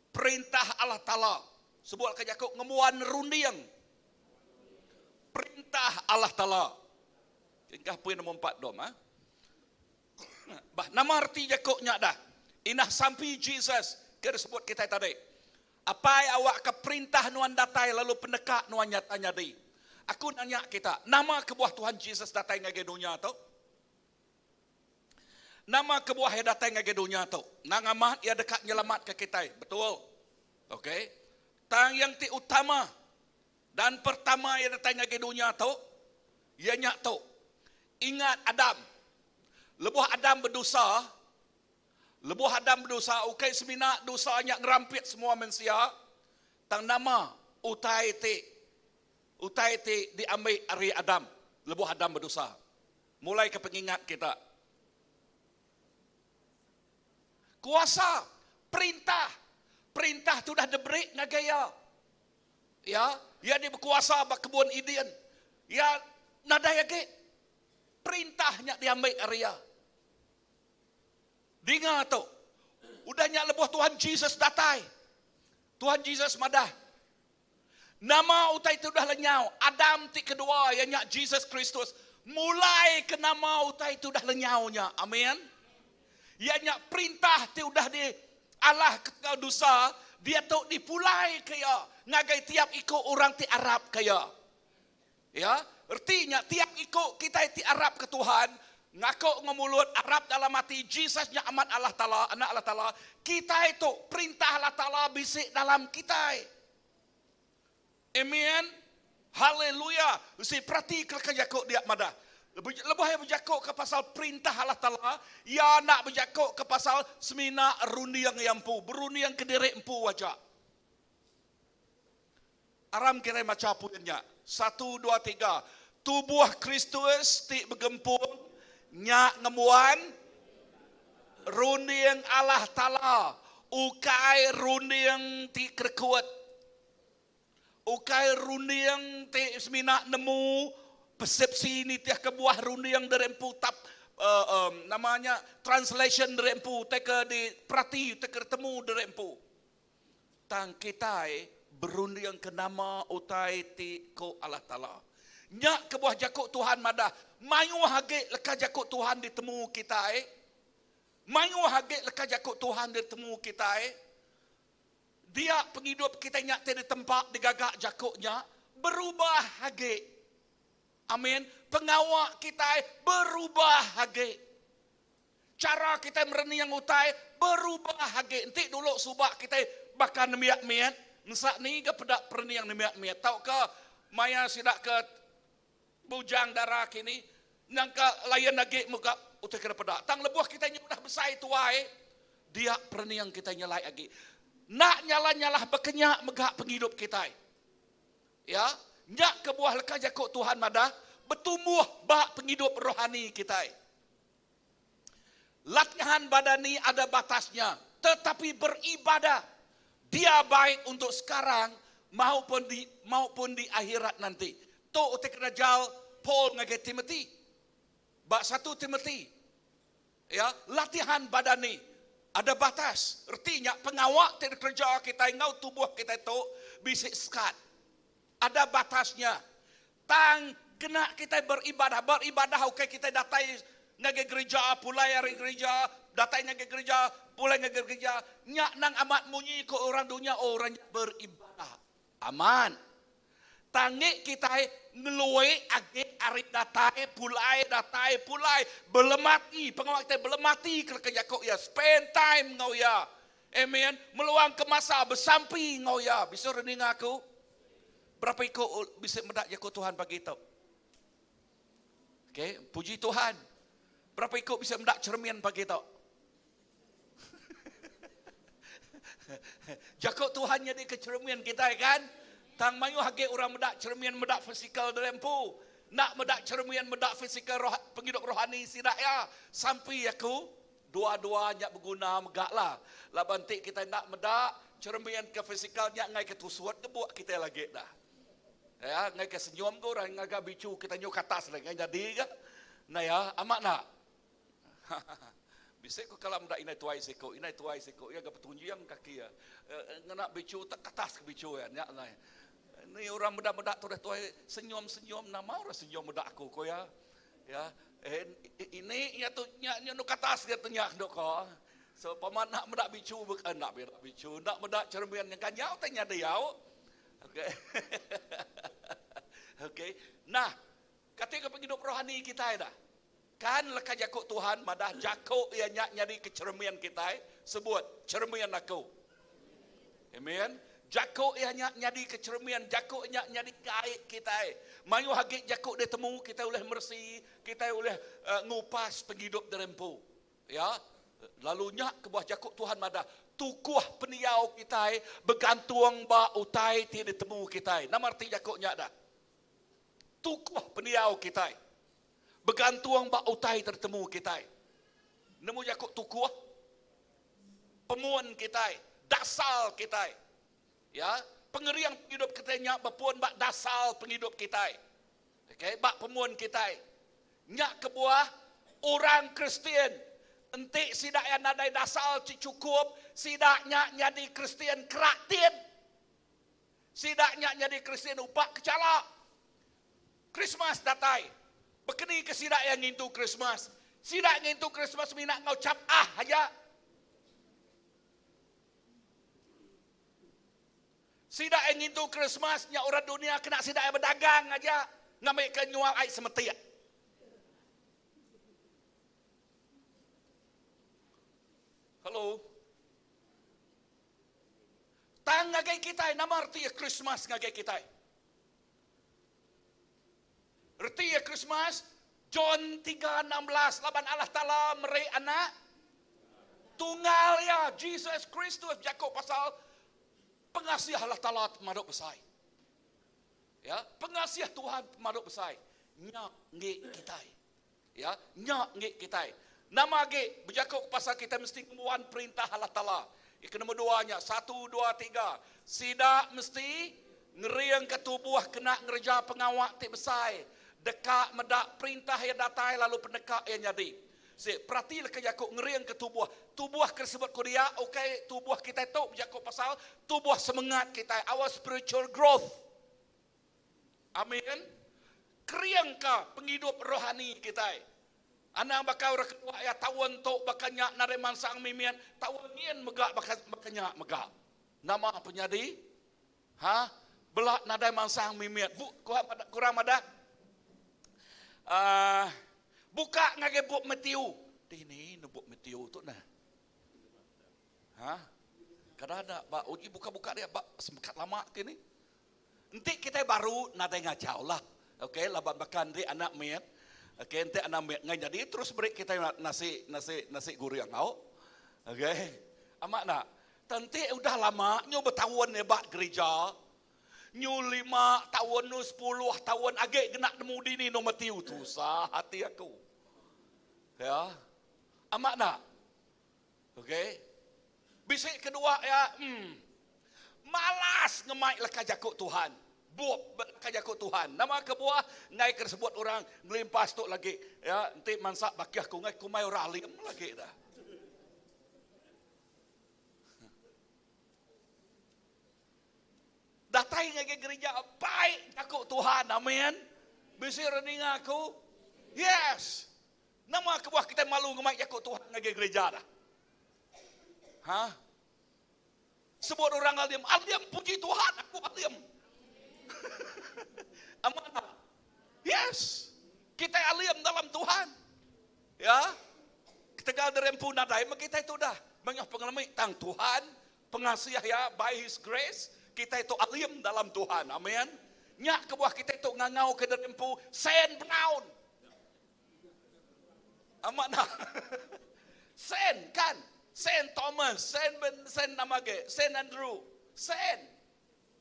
perintah Allah Taala. Sebut ke jaku ngembuan runding perintah Allah Taala. Tingkah poin nombor empat dom ah. Bah, nama reti jaku nya dah? Inah sampi Jesus ke disebut kitai tadi. Apai awakka perintah nuan datai lalu peneka nuan nyata nyadi. Aku nanya kita, nama kebuah Tuhan Jesus datai ngagai dunya tu? Nama kebuah iya datai ngagai dunya tu? Nang amat iya deka nyelamatka kitai, betul? Okey. Tang yang ti utama dan pertama iya datai ngagai dunya tu, iya nya tu. Ingat Adam. Lebuh Adam bedosa, Lebuh Adam bedosa, ukai semina dosa nya ngerampit semua mensia, tang nama utai ti utai ti diambi ari Adam lebuh Adam bedosa? Mulaika pengingat kita. Kuasa, perintah. Perintah tu udah diberi ngagai iya. Ya, iya di bekuasa ba kebun Eden. Iya nadai agi perintah nya diambi ari iya. Dinga tu. Udah nya lebuh Tuhan Jesus datai, Tuhan Jesus madah, Nama utai ti udah lenyau, Adam ti kedua iya nya Jesus Kristus, mulai ke nama utai ti udah lenyau nya. Amin. Iya nya perintah ti udah di alah ketegal dosa, diatu dipulai ke iya ngagai tiap iku orang ti arap ke iya. Ya, reti nya tiap iku kitai ti arapka Tuhan, ngaku enggau mulut, arap dalam ati Jesus nya amat Allah Taala, Anak Allah Taala, kitai tu perintah Allah Taala bisi dalam kitai. Amen. Haleluya. Bisi perati ke leka jaku dia madah. Lebuh iya bejaku ke pasal perintah Allah Taala, iya enda bejaku ke pasal semina runding iya empu, berunding kediri empu aja. Aram kirai macha poin nya. Satu, dua, tiga. Tubuh Kristus ti begempung nya ngembuan runding Allah Taala, ukai runding ti kerekut. Ukai runding ti semina nemu persepsi nitihka buah runding diri empu tap nama nya translation diri empu utai ke diperati utai ke ditemu diri empu. Tang kitai berundingka nama utai ti ku Allah Taala. Nya kebuah jaku Tuhan madah, mayuh agi leka jaku Tuhan ditemu kitai, mayuh agi leka jaku Tuhan ditemu kitai, dia pengidup kitai nya ti ditempa digaga jaku nya berubah agi. Amin. Pengawa kitai berubah agi. Chara kitai merening utai berubah agi. Enti dulu suba kitai baka nembiak mit, nsa ni ga peda perening nembiak mit tauka maya sida ke bujang dara kini nyangka lain agi mega utai ke dipeda. Tang lebuh kitai nya udah besai tuai, dia perening kitai nyelai agi. Enda nyalah-nyalah baka nya mega pengidup kitai. Ya, nya kebuah leka jaku Tuhan madah betumbuh ba pengidup rohani kitai. Latihan badani ada batasnya, tetapi beribadah dia baik untuk sekarang maupun di maupun di akhirat nanti. Tu utai ke dajal Paul ngagai Timothy. Ba satu Timothy, ya, latihan badani ada batas. Reti nya pengawa ti dikereja kitai enggau tubuh kitai tu bisi sekat. Ada batasnya. Tang kena kitai beribadah. Beribadah ukai kitai datai ngagai gerija, pulai ari gerija, datai ngagai gerija, pulai ngagai gerija. Nya nang amat munyi ko orang dunya, oh orang nya beribadah. Amat. Tang ngi kitai ngelui agi ari datai, pulai, datai, pulai. Belemati, pengawa kitai belemati ke leka jaku iya. Spend time enggau iya. Amen. Meluangka masa besampi enggau iya. Bisi orang ninga aku? Berapa iku bisi meda jaku Tuhan pagi tu? Okey, puji Tuhan. Berapa iku bisi meda cermin pagi tu? Jaku Tuhan nyadi ke cermin kitai kan? Tang mayuh agi orang meda cermin meda fizikal diri empu. Enda meda cermin meda fizikal roh, pengidup rohani sida iya. Sampi aku Dua-dua nya beguna mega lah. Laban enti kitai enda meda cheremin ke fizikal nya enggai ke tusut ke buk kitai lagi dah. Ya, enggai ke senyum ke orang ngaga bichu kitai nyu ke atas lagi enggai nyadi ga. Nah ya, amat enda? Bisi ku kala meda indai tuai siku, indai tuai siku iya ga betunjing kaki iya. Ngena bichu tak ke atas ke bichu iya nya alai. Ni orang meda-meda tudah tuai senyum-senyum nama orang senyum meda aku ku iya. Ya, eh, ini iya tu nya nya nu katas dia tu nya kendo ko. So pama nak meda bicu eh, nak meda bicu, nak meda cermin yang kanyau tai nya diau. Okey. Okey. Nah, kati ke pengidup rohani kitai dah. Kan leka jaku Tuhan madah jaku iya nya nyadi ke cermin kitai, sebut cermin aku. Amen. Jaku iya nya nyadika cheremin, jaku nya nyadi guide kitai. Mayuh agi jaku ditemu kitai ulih meresi, kitai ulih ngupas pengidup diri empu. Ya. Lalu nya kebuah jaku Tuhan madah, tukuh pendiau kitai begantung ba utai ti ditemu kitai. Nama reti jaku nya dah? Tukuh pendiau kitai begantung ba utai ti ditemu kitai. Nemu jaku tukuh? Pemun kitai, dasar kitai. Ya, pengering pengidup kitai nya bepun ba dasar pengidup kitai. Okay, ba pemun kitai. Nya kebuah orang Kristian enti sida iya nadai dasar ti chukup, sida nya nyadi Kristian keratin. Sida nya nyadi Kristian upa kechala. Krismas datai. Bekeni ke sida iya ngintu Krismas? Sida ngintu Krismas semina enggau chap ah aja. Sida iya ngintu Krismas nya orang dunia kena sida iya bedagang aja ngambika nyual ai semetik. Hello. Tang ngagai kitai nama reti iya Krismas ngagai kitai? Reti iya Krismas, John 3:16 laban Allah Taala meri anak tunggal iya Jesus Kristus bejaku pasal pengasih Allah Taala pemadu besai. Ya, pengasih Tuhan pemadu besai nya enggi kitai. Ya, nya enggi kitai. Nama agi bejaku pasal kitai mesti ngembuan perintah Allah Taala. Iya ke nombor dua nya, satu, dua, tiga. Sida mesti ngeringka tubuh kena ngereja pengawa ti besai, deka meda perintah iya datai lalu peneka iya nyadi. Si, perati leka jaku ngeringka tubuh. Tubuh ke disebut ku dia ukai tubuh kitai tu bejaku pasal tubuh semengat kitai, our spiritual growth. Amin. Keringka pengidup rohani kitai. Anang baka orang ketuai iya taun tu baka nya nadai mansang mimit, taun nyin mega baka baka nya mega. Nama penyadi? Ha? Bela nadai mansang mimit. Bu, kurang madah. Uh, buka ngagai bup Matthew. Dini ne bup Matthew tu nah. Ha? Kada ada ba uji buka-buka dia ba sempekat lama kini. Enti kitai baru nadai ngachau lah. Ok laban baka enti anak mit ok enti anak mit ngai nyadi terus beri kitai nasi nasi nasi guring au. Ok amat enda. Tang enti udah lama nyu betaun iya ba gerija nyu lima taun nyu sepuluh taun agi gena nemu dini nombor tiu tusah ati aku. Ya amat enda. Ok. Bisi kedua iya, emm. Malas ngemai leka jaku Tuhan. Bup leka jaku Tuhan. Nama kebuah enggai ke disebut orang ngelimpas tu lagi. Ya, enti mansa bakih aku enggai kumbai orang alim lagi dah. Datai ngagai gerija bai jaku Tuhan. Amin. Bisi orang ninga aku? Yes. Nama kebuah kitai malu ngemai jaku Tuhan ngagai gereja dah? Ha? Sebut orang alim, alim puji Tuhan, aku alim. Amat tak? Yes. Kitai alim dalam Tuhan. Ya. Ketegal diri empu nadai meh kitai tu dah. Mayuh pengelemi tang Tuhan pengasih iya by his grace kitai tu alim dalam Tuhan. Amin. Nya kebuah kitai tu ngangau ke diri empu Saint Brown. Amat nah. Saint kan? Saint Thomas, Saint Ben, Saint nama age, Saint Andrew, Saint.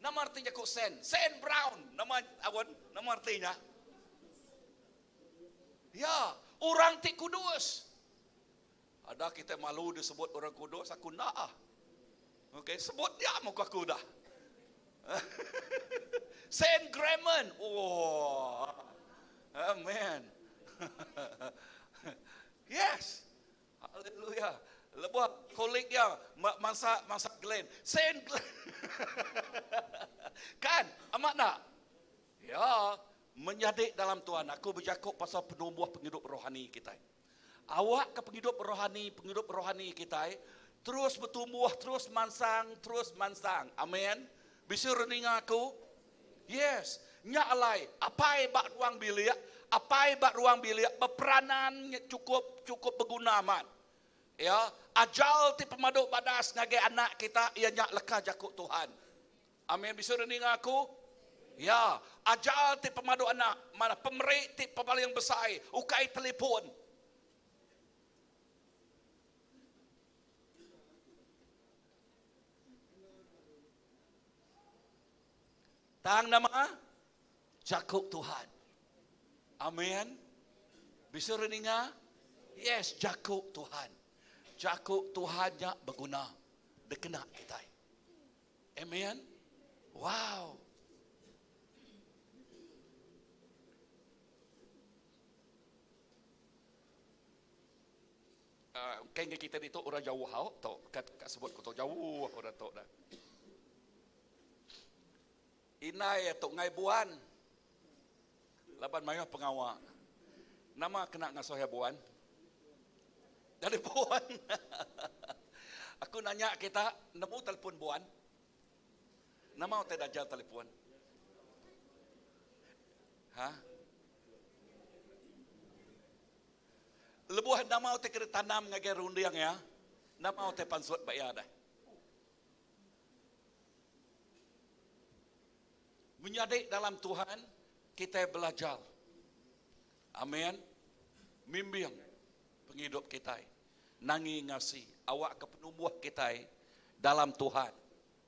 Nama arti jaku Saint? Saint Brown. Nama awan, nama artinya? Ya, orang ti kudus. Ada kita malu disebut orang kudus, aku nda ah. Okey, sebut dia muka aku dah. Saint Graham. Oh. Amen. yes. Hallelujah. Lebuh kolik dia masa masa Glenn. Saint Glenn. kan? Amat nak? Ya, menyadi dalam Tuhan aku bejaku pasal penumbuh pengidup rohani kita. Awakka pengidup rohani, pengidup rohani kitai terus betumbuh, terus mansang, terus mansang. Amen. Bisi orang ninga aku? Yes. Nya alai, apai ba ruang bilik, apai ba ruang bilik beperanan chukup chukup beguna amat. Ya, ajar ti pemadu badas ngagai anak kita iya nya leka jaku Tuhan. Amin. Bisi orang ninga aku? Ya, ajar ti pemadu anak, manah pemeri ti paling besai, ukai telefon. Tang nama? Jaku Tuhan. Amin. Bisi orang ninga? Yes, jaku Tuhan. Jaku Tuhan nya beguna dikena kitai. Amen. Wow. Uh, kayaknya kita ditu orang jauh hau tu kat, kat sebut ku tu jauh orang tu dah. Indai tu ngai buan. Laban mayuh pengawa. Nama kena ngasuh iya buan? Jadi buan. Aku nanya kita, nemu telefon buan? Nama utai dajar telefon? Ha? Lebuh nama utai kena tanam ngagai runding iya, nama utai pansut ba iya dah. Menyadi dalam Tuhan, kitai belajar. Amen. Mimbing pengidup kitai. Nangi ngasi awakka penumbuh kitai dalam Tuhan,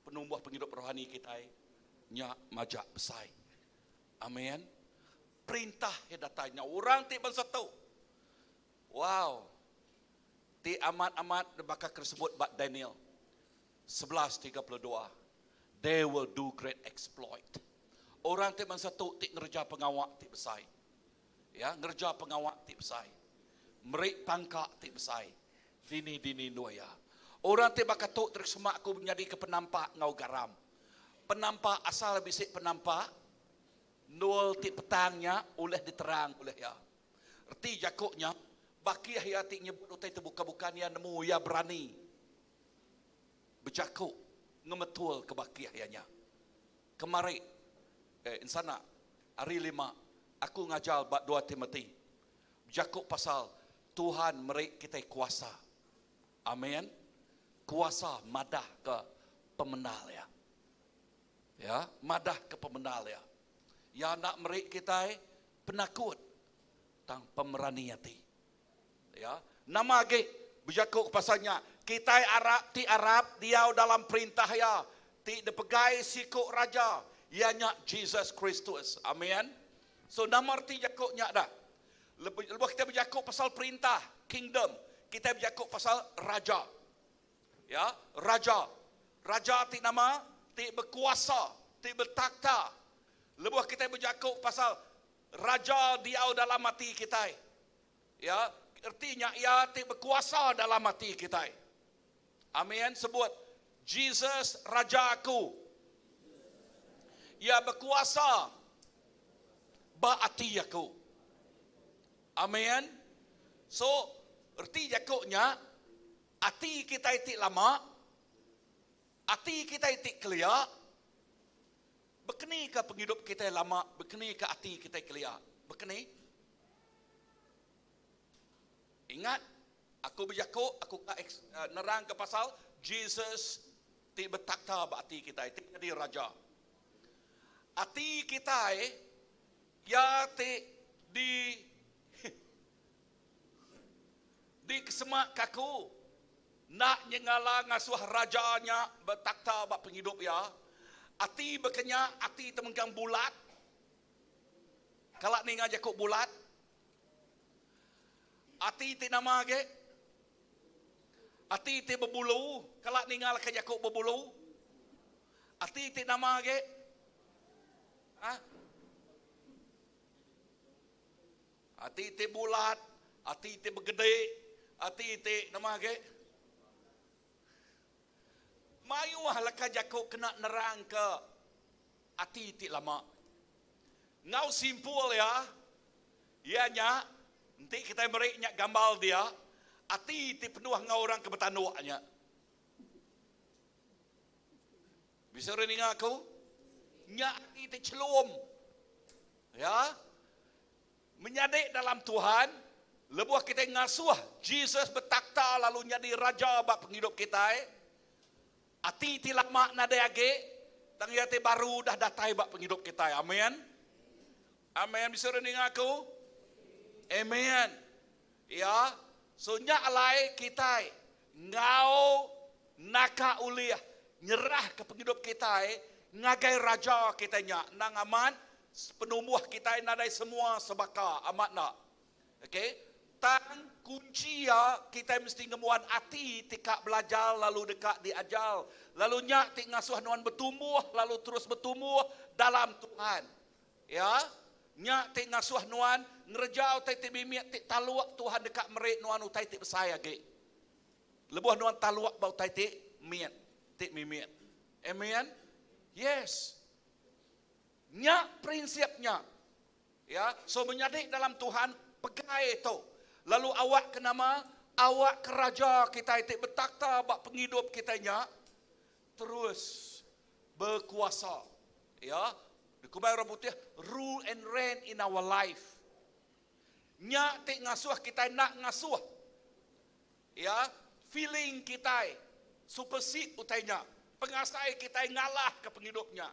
penumbuh pengidup rohani kitai nya majak besai. Amen. Perintah iya datai nya orang ti bansa tu. Wow. Ti amat-amat baka ke disebut ba Daniel 11:32. They will do great exploit. Orang ti bansa tu ti ngereja pengawa ti besai. Ya, ngereja pengawa ti besai. Meri pangka ti besai. Dini-dini endur iya. Orang ti baka tu terus semak aku nyadika penampak enggau garam. Penampak asal bisi penampak, endur ti petang nya ulih diterang ulih iya. Reti jaku nya, bakih iya ti nyebut utai ti bukan-bukan iya nemu iya berani. Bejaku ngemetul ke bakih iya nya. Kemari, eh, ensana, hari lima, aku ngajar ba dua Timoti. Bejaku pasal Tuhan meri kitai kuasa. Amen. Kuasa madah ke pemendar iya. Ya, madah ke pemendar iya. Iya enda meri kitai penakut tang pemerani ati. Ya. Nama agi bejaku pasal nya, kitai arap ti arap diau dalam perintah iya ti dipegai siku raja, iya nya Jesus Kristus. Amen. So nama reti jaku nya dah? Lebuh kitai bejaku pasal perintah, kingdom, kitai bejaku pasal raja. Ya, raja. Raja ti nama? Ti bekuasa, ti betakhta. Lebuh kitai bejaku pasal raja diau dalam ati kitai, Ya, reti nya iya ti bekuasa dalam ati kitai. Amin. Sebut, Jesus Raja aku. Iya bekuasa ba ati aku. Amin. So, reti jaku nya, ati kitai ti lama, ati kitai ti kelia, bekeni ka pengidup kitai lama, bekeni ka ati kitai kelia. Bekeni? Ingat, aku bejaku, aku ka nerangka pasal Jesus ti betakhta ba ati kitai, ti nyadi Raja. Ati kitai iya ti di dikesemaka aku enda nyengala ngasuh raja nya betakhta ba pengidup iya. Ati baka nya ati temengkang bulat. Kala ninga jaku bulat? Ati ti nama agi? Ati ti bebulu, kala ninga leka jaku bebulu? Ati ti nama agi? Ha? Ati ti bulat, ati ti begedi, ati ti nama agi? Mayuh leka jaku kena nerangka ati ti lama. Enggau simpul iya, iya nya, enti kitai meri nya gambal dia, ati ti penuh enggau orang ke betanduk nya. Bisi orang ninga aku? Nya ati ti chelum. Ya. Menyadi dalam Tuhan, lebuh kitai ngasuh Jesus betakhta lalu nyadi Raja ba pengidup kitai, ati ti lama nadai agi, tang iya ti baru udah datai ba pengidup kitai. Amen. Amen. Bisi orang ninga aku? Amen. Ya. So nya alai kitai enggau naka ulih nyerahka pengidup kitai ngagai Raja kitai nya. Endang amat, penumbuh kitai nadai semua sebaka. Amat enda? Okey. Tang kunchi iya kitai mesti ngembuan ati ti ka belajar lalu deka diajar. Lalu nya ti ngasuh nuan betumbuh lalu terus betumbuh dalam Tuhan. Ya, nya ti ngasuh nuan ngereja utai ti mimit ti taluk Tuhan deka meri nuan utai ti besai agi. Lebuh nuan taluk ba utai ti mit, ti mimit. Amen. Yes. Nya prinsip nya. Ya, so menyadi dalam Tuhan pegai tu. Lalu awak ke nama? Awak ke raja kitai ti betakhta ba pengidup kitai nya terus bekuasa. Ya, dikumbai orang putih rule and reign in our life. Nya ti ngasuh kitai enda ngasuh ya feeling kitai supersede utai nya. Pengasai kitai ngalahka pengidup nya.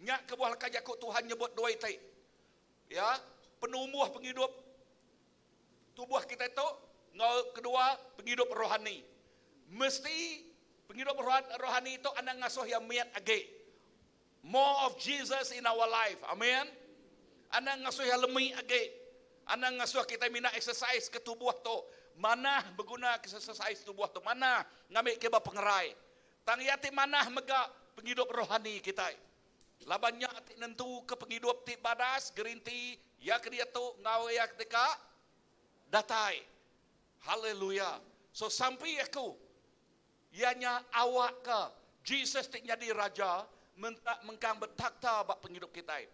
Nya kebuah leka jaku Tuhan nyebut dua iti. Ya, penumbuh pengidup tubuh kitai tu enggau kedua pengidup rohani. Mesti pengidup rohani tu anang ngasuh iya mit agi. More of Jesus in our life. Amen. Anang ngasuh iya lemi agi. Anang ngasuh kitai mina exercise ke tubuh tu. Manah beguna ke exercise tubuh tu. Manah ngambi ke ba pengerai. Tang iya ti manah mega pengidup rohani kitai. Laban nya ti nentuka pengidup ti badas gerinti iya ke diatu enggau iya ke deka datai. Haleluya. So sampi aku iya nya awakka Jesus ti nyadi Raja menta mengkang betakhta ba pengidup kitai.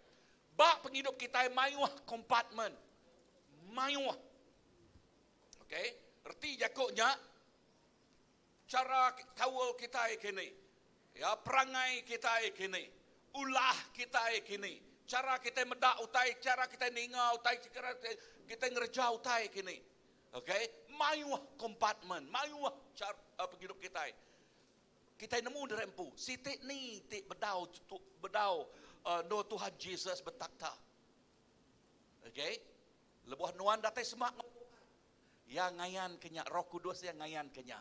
Ba pengidup kitai mayuh kompartmen. Mayuh. Okay. Reti jaku nya Chara kaul kitai kini, ya, perangai kitai kini, ulah kitai kini, chara kitai meda utai, chara kitai ninga utai, chara kitai ngereja utai kini. Okay, mayuh kompartmen, mayuh chara pengidup kitai. Kitai nemu diri empu, siti ni ti bedau bedau endur Tuhan Jesus betakhta. Okay, lebuh nuan datai semak enggau Tuhan, Iya ngayanka nya, Roh Kudus iya ngayanka nya.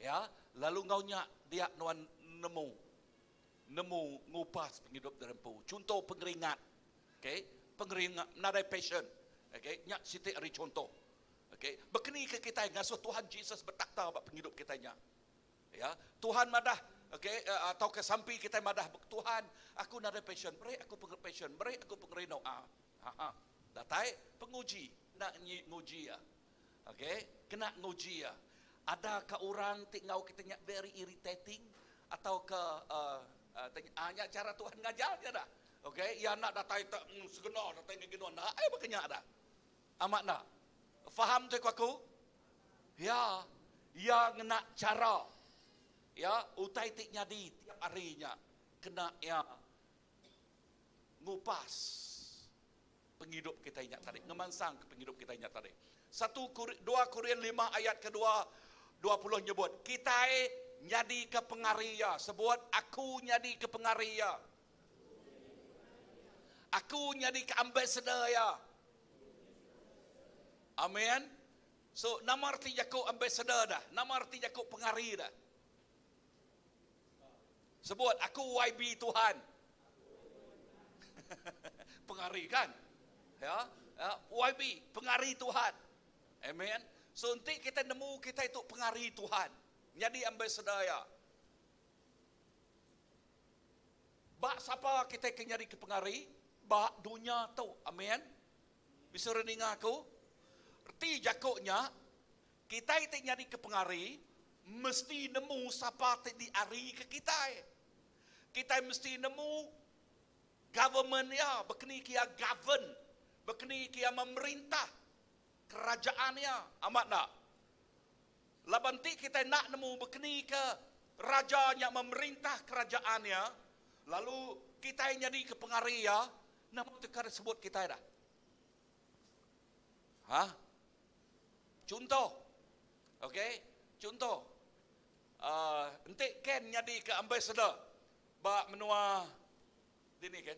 Ya, lalu enggau nya dia nuan nemu nemu ngupas pengidup diri empu. Chunto pengeringat. Okey, pengeringat nadai passion. Okey, nya siti ari chunto. Okey, bekeni ke kitai ngasuh Tuhan Jesus betakhta ba pengidup kitai nya. Ya, Tuhan madah, okey, tauka sampi kitai madah, Tuhan, aku nadai passion, beri aku passion, beri aku pengerindu. Ah, ha. Datai penguji enda nguji iya. Okey, kena nguji iya. Ada ka orang ti enggau kita nya very irritating atau ke uh, nya cara Tuhan ngajar nya dah. Okey, iya enda datai tak segena datai ngagai nuan enda. Ai baka nya dah. Amat enda? Faham tu ku aku? Ya, iya ngena cara. Ya, utai ti nyadi tiap hari nya kena iya ngupas pengidup kitai nya tadi, ngemansangka pengidup kitai nya tadi. Satu dua Korin lima ayat kedua 20 nyebut, kitai nyadika pengari iya. Sebut, aku nyadika pengari iya. Aku nyadika ambassador iya. Amen. So, nama reti jaku ambassador dah? Nama reti jaku pengari dah? Sebut, aku YB Tuhan. Pengari kan? Ya, ya, YB, pengari Tuhan. Amen. So enti kita nemu kita itu pengari Tuhan, nyadi ambassador ya. Ba sapa kita ke nyadi ke pengari? Ba dunya tu. Amen. Bisa orang ninga aku? Reti jaku nya, Kitai ti nyadika pengari mesti nemu sapa ti diarika kitai. Kitai mesti nemu government iya, bekeni ke iya govern, bekeni ke iya memerintah kerajaan iya. Amat enda? Laban enti kitai enda nemu bekeni ke raja nya memerintah kerajaan iya, lalu kitai nyadika pengari iya, nama ti ka disebut kitai dah? Ha? Chunto. Okey, chunto. Uh, enti Ken nyadi ke ambassador ba menua dini Ken?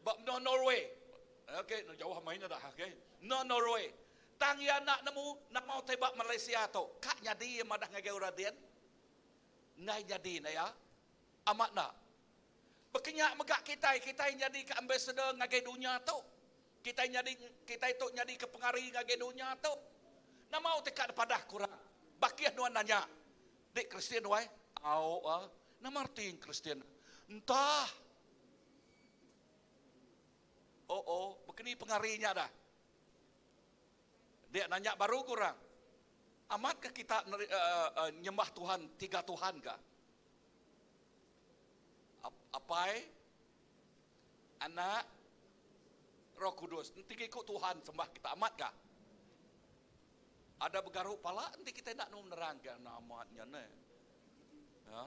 Ba menua Norway. Okey, jauh main dah, okey. Menua Norway. Tang iya enda nemu nama utai ba Malaysia tu. Ka nyadi iya madah ngagai orang din? Enggai nyadi enda iya? Amat enda? Baka nya mega kitai, kitai nyadi ke ambassador ngagai dunya tu. Kitai nyadi kitai tu nyadi ke pengari ngagai dunya tu. Nama utai ka dipadah ku orang? Bakih nuan nanya, Dik Kristian wai? Au ah. Nama reti Kristian? Entah. Oh oh, bekeni pengari nya dah. Dik nanya baru ku orang. Amat ke kita nyembah Tuhan tiga Tuhan ka? Apai, Anak, Roh Kudus. Enti iku Tuhan sembah kita amat ka? Ada begaru pala enti kita enda nemu nerang ke amat nya neh. Ha?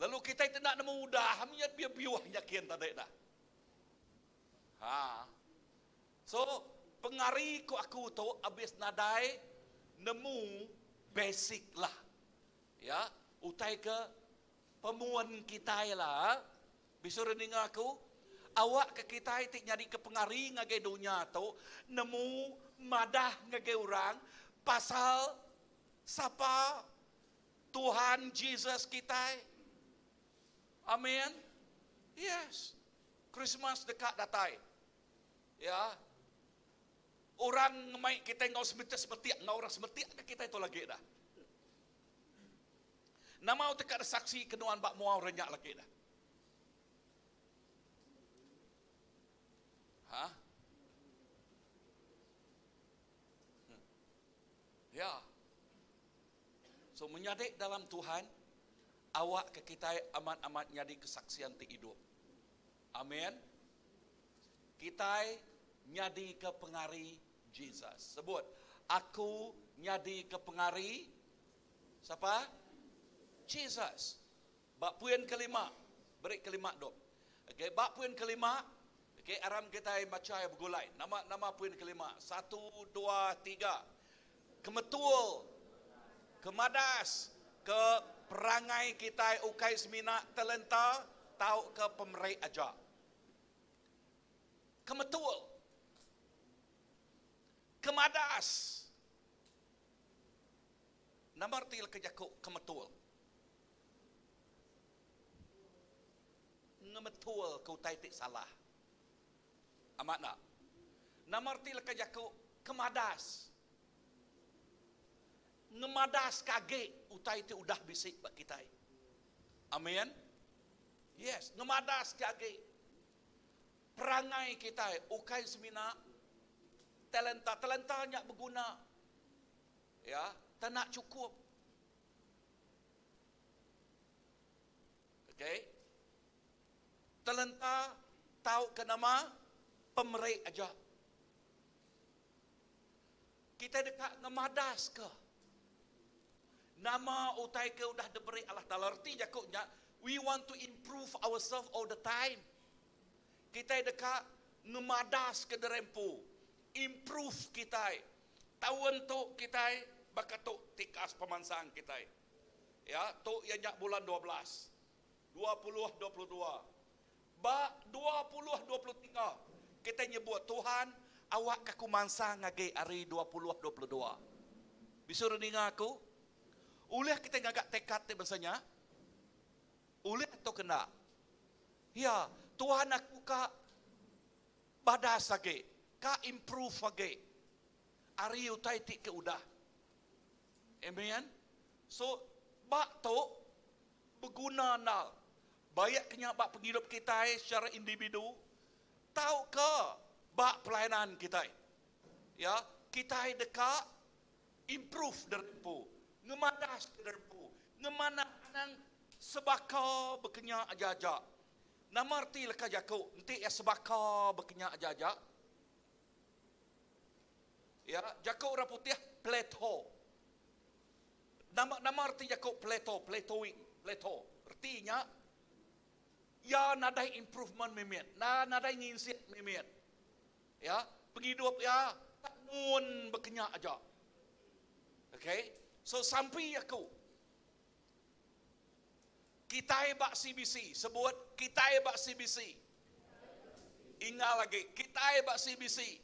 Lalu kita ti enda nemu udah nya biuh-biuh nya kin tadi dah. Ha. So, pengari ku aku tu abis nadai nemu basic lah. Ya, utai ke pemun kitai lah. Bisi orang ninga aku, awak ke kitai ti nyadi ke pengari ngagai dunya tu nemu madah ngagai orang pasal sapa Tuhan Jesus kitai. Amin. Yes. Christmas deka datai. Ya. Orang ngemai kitai enggau semetik-semetik enggau orang semetik ke kitai tu lagi dah. Nama utai ka disaksi ke nuan ba mua orang nya lagi dah. Ha? Ya. So menyadi dalam Tuhan, awak ke kitai amat-amat nyadi kesaksian ti idup. Amin. Kitai nyadi ke pengari Jesus. Sebut, aku nyadi ke pengari sapa? Jesus. Ba puin kelima, beri kelima dok. Okey, ba puin kelima, okey aram kitai macha iya begulai. Nama nama puin kelima? Satu, dua, tiga. Kemetul, kemadas, ke perangai kitai ukai semina talenta tauka pemeri aja. Kemetul. Kemadas. Nama reti leka jaku kemetul? Ngemetul ke utai ti salah. Amat enda? Nama reti leka jaku kemadas? Ngemadas ke agi utai ti udah bisi ba kitai. Amin. Yes, ngemadas ke agi. Perangai kitai ukai semina talenta. Talenta nya beguna. Ya, tang enda chukup. Okey. Talenta tauka nama pemeri aja. Kitai deka ngemadaska nama utai ke udah diberi Allah Taala. Reti jaku nya, we want to improve ourselves all the time. Kitai deka ngemadaska diri empu, improve kitai. Taun tu kitai baka tu tikas pemansang kitai. Ya, tu iya nya bulan 12, 2022. Ba 2023, kitai nyebut Tuhan awakka aku mansang agi ari 2022. Bisi orang ninga aku? Ulih kitai ngaga tekad ti bansa nya? Ulih tauka enda? Ya, Tuhan aku ka badas agi, ka improve agi ari utai ti ke udah. Amen. So, ba tu beguna endal. Baik ke nya ba pengidup kitai secara individu tauka ba pelayanan kitai. Ya, kitai deka improve diri empu, ngemadas ke diri empu, ngemanah anang sebaka bekenya aja-aja. Nama reti leka jaku enti iya sebaka bekenya aja-aja? Ya, jaku orang putih plateau. Nama nama reti jaku plateau, plateauing, plateau. Reti nya iya nadai improvement mimit, nadai nginsit mimit. Ya, pengidup iya tak mun bekenya aja. Okay, so sampi aku kitai ba CBC, sebut kitai ba CBC. Ingal agi, kitai ba CBC.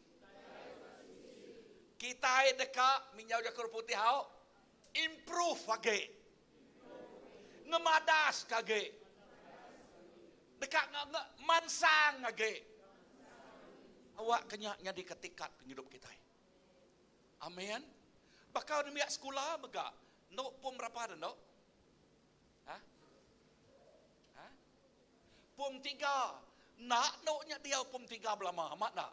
Kitai deka minjau jaku orang putih au, improve agi. Ngemadas ke agi. Deka mansang agi. Awak ke nya nyadika tikat pengidup kitai. Amen. Baka nembiak sekula mega endo pom berapa enda endo? Ha? Ha? Pom tiga. Enda endo nya diau pom tiga belama amat enda?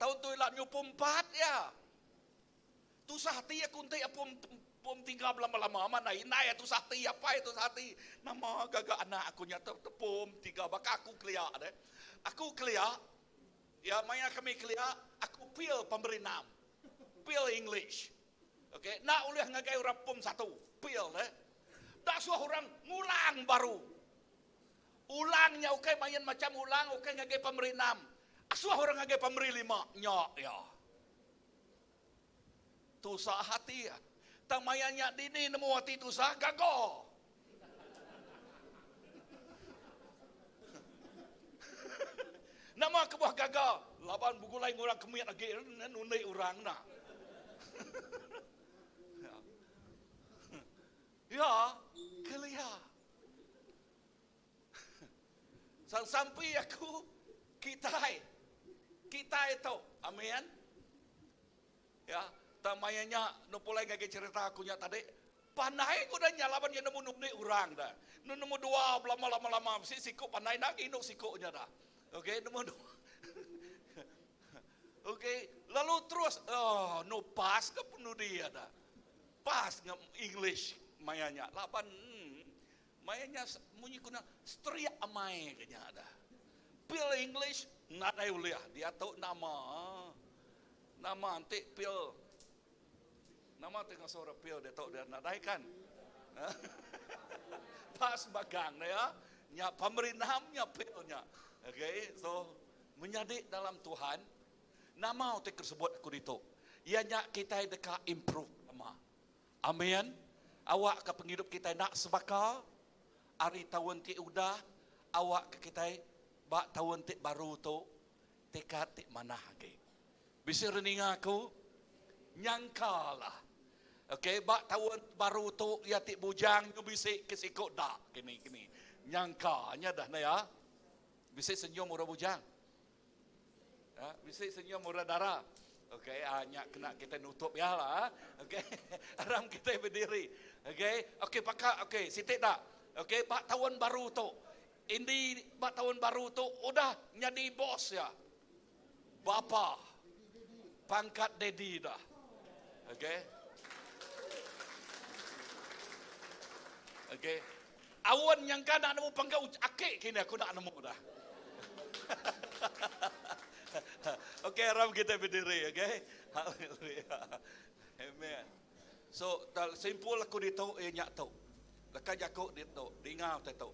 Taun tu ila nyu pom empat iya. Tusah ati aku enti pom pom tiga belama-lama amat enda indai tusah ati apai tusah ati nama gaga anak aku nya te pom tiga baka aku kelia deh. Aku kelia iya maya kami kelia aku pil pemeri enam pil English ok enda ulih ngagai orang pom satu pil deh. Enda suah orang ngulang baru. Ulang nya ukai main macam ulang ukai ngagai pemeri enam asuh orang ngagai pemeri lima nya iya. Tusah ati iya. Tang maya nya dini nemu ati tusah gaga. Nama kebuah gaga? Laban begulai enggau orang ke mit agi nundi orang enda. Ya, kelia. Sampi aku kitai kitai tu amin ya tang maya nya nu pulai ngagai cerita aku nya tadi pandai ku dah nya laban iya nemu nundi orang dah nu nemu dua belama lama lama bisi siku pandai enda agi indu siku nya dah okey nemu dua okey lalu terus oh nu pas ke penudi iya dah pas ngam english maya nya laban Maya nya munyi ku nya striak amai ke nya dah. Pil English nadai ulih diatu nama nama enti pil nama ti ngasuh orang pil diatu dia nadai kan. Pas magang ne ya nya pemerinam nya pil nya. Okay so menyadi dalam Tuhan nama ti sebut aku ditu iya nya kitai deka improve nama. Amin. Awakka pengidup kitai enda sebaka ari taun ti udah, awakka kitai ba taun ti baru tu tekad ti manah agi. Bisi orang ninga aku? Nyangka lah. Okay, ba taun baru tu iya ti bujang nyu bisi ke siku da kini kini. Nyangka nya dah ne ya. Bisi senyum orang bujang. Ha, bisi senyum orang dara. Okey, ah, nya kena kita nutup ya lah. Okey, aram kita berdiri. Okey, okey paka, okey, sitik dak. Okey, bak tahun baru tu. Indi bak tahun baru tu udah nyadi bos ya. Bapa pangkat daddy dah. Okey. Okey. Awan nyangka nak nemu pangkat akik kini aku nak nemu dah. Okey, aram kita berdiri, okey. Haleluya. Amen. So, simpul aku ditu iya nya tu. Leka jaku ditu, dinga utai tu.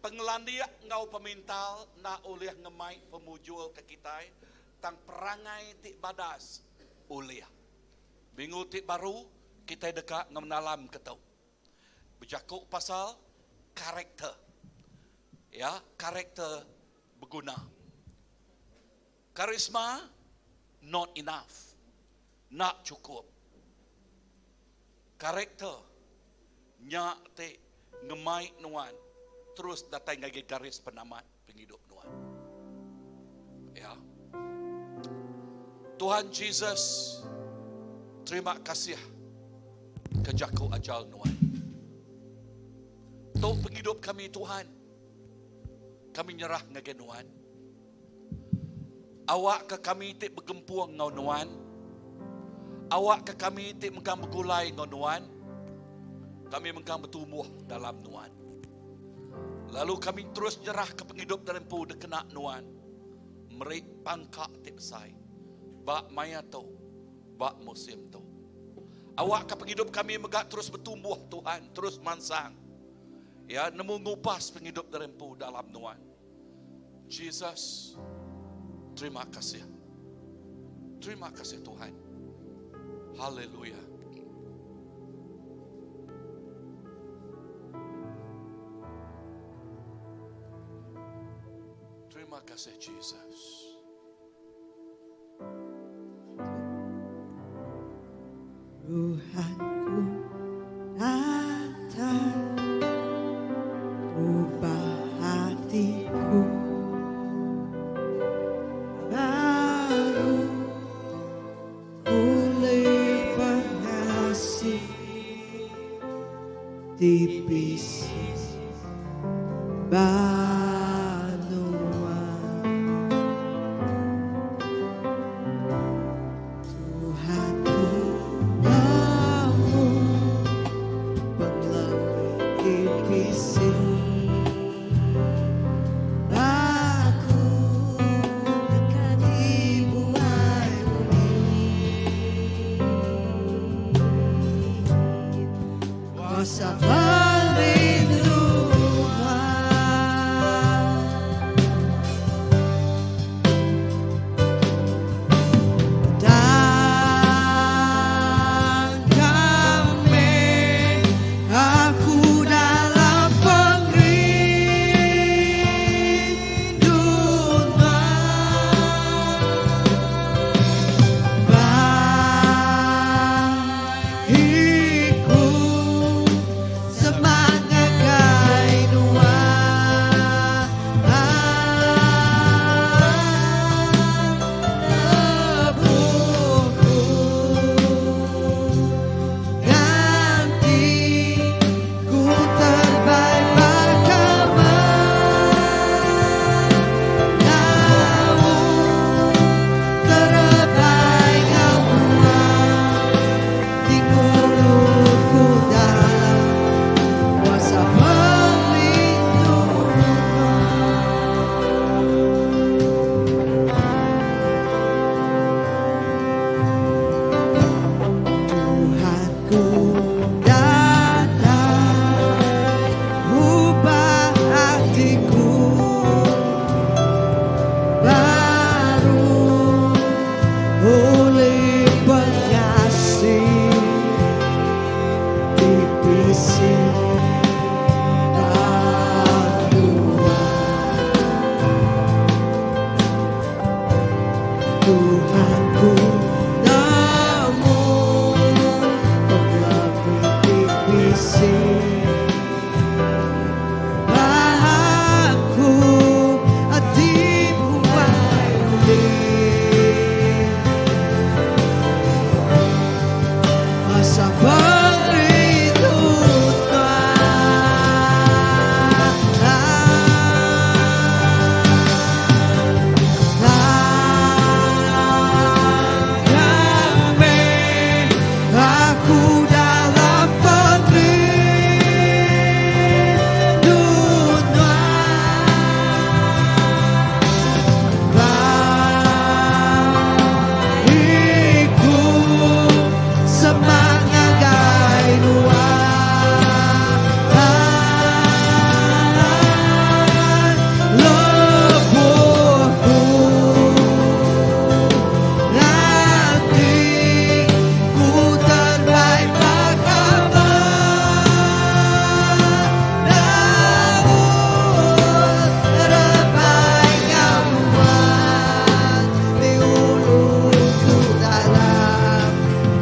Pengelandik enggau pemintal enda ulih ngemai pemujur ke kitai, tang perangai ti badas ulih. Minggu ti baru kitai deka ngemenalam ke tu. Bejaku pasal karakter. Ya, karakter beguna. Karisma not enough. Enda chukup. Karakter nya ti ngemai nuan terus datai ngagai garis penamat pengidup nuan. Ya. Tuhan Jesus, terima kasih ke jaku ajal nuan. Tu pengidup kami Tuhan. Kami nyerah ngagai nuan. Awakka kami ti begempung enggau nuan. Awakka kami ti mengkang begulai enggau nuan. Kami mengkang betumbuh dalam nuan. Lalu kami terus nyerahka pengidup diri empu dikena nuan meri pangka ti besai ba maya tu, ba musim tu. Awakka pengidup kami mega terus betumbuh Tuhan, terus mansang. Ya, nemu ngupas pengidup diri empu dalam nuan. Jesus, terima kasih. Terima kasih Tuhan. Haleluya. Terima kasih Jesus. Tuhanku datang ubah hatiku. Bisi ba nuan. Tuhan ku nemu pengelemi bisi aku deka dibuai ulih kuasa perlindungan. Dan kami aku dalam pengerinduan Baikku semangat kai nuan Lebuhku Ganti ku terbaik baka Namun terbaik kau Di mulutku dalam kuasa perlindungan Tuhanku datang ubah hatiku baru oleh pengasih tipisi Tuhan Tuhanku nemu pengelebih bisi Aku dibuai oleh Masa perlindungan Aku dalam perlindungan Baikku semangat gai nuan Lebuhku Nanti ku terbaik baka Namun terbaik kau nuan Di ulurku dalam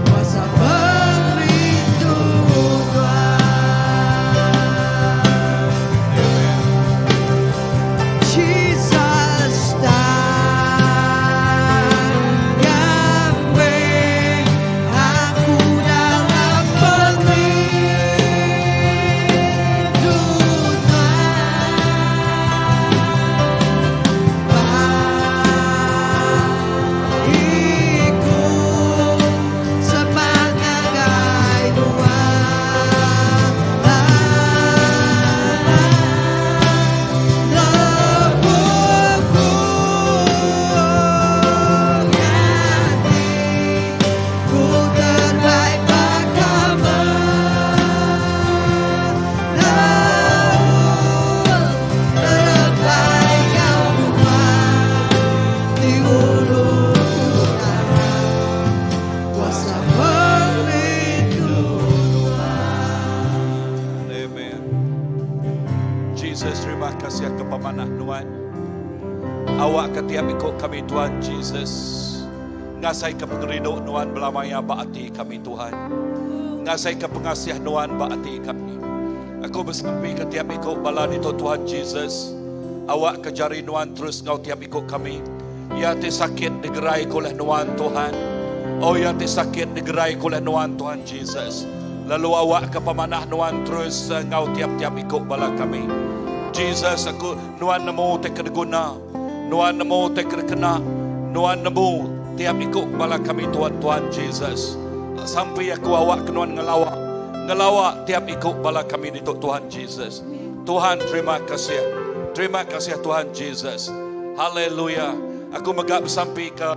kuasa perlindungan Jesus Yahweh aku dalam perlindungan Baikku semangat gai nuan Lebuhku nanti ku terbaik baka Namun terbaik kau nuan Di ulurku dalam kuasa perlindungan Amen. Jesus, terima kasih ke pemanah Nuan. Awak ke tiap ikut kami Tuhan Jesus. Ngasai ke pengerindu Nuan belamaya ba ati kami Tuhan. Ngasai ke pengasih Nuan ba ati kami. Aku besampi ke tiap ikut bala itu Tuhan Jesus. Awak ke jari Nuan terus ngau tiap ikut kami. Ya ti sakit digerai oleh Nuan Tuhan. Oh ya ti sakit digerai oleh Nuan Tuhan Jesus. Lalu awakka pemanah Nuan terus enggau tiap-tiap iku bala kami. Jesus, aku Nuan nemu utai ke diguna. Nuan nemu utai ke dikena. Nuan nemu tiap iku bala kami Tuan Tuan Jesus. Sampi aku awakka Nuan ngelawa ngelawa tiap iku bala kami ditu Tuhan Jesus. Tuhan terima kasih. Terima kasih Tuhan Jesus. Haleluya. Aku mega besampi ke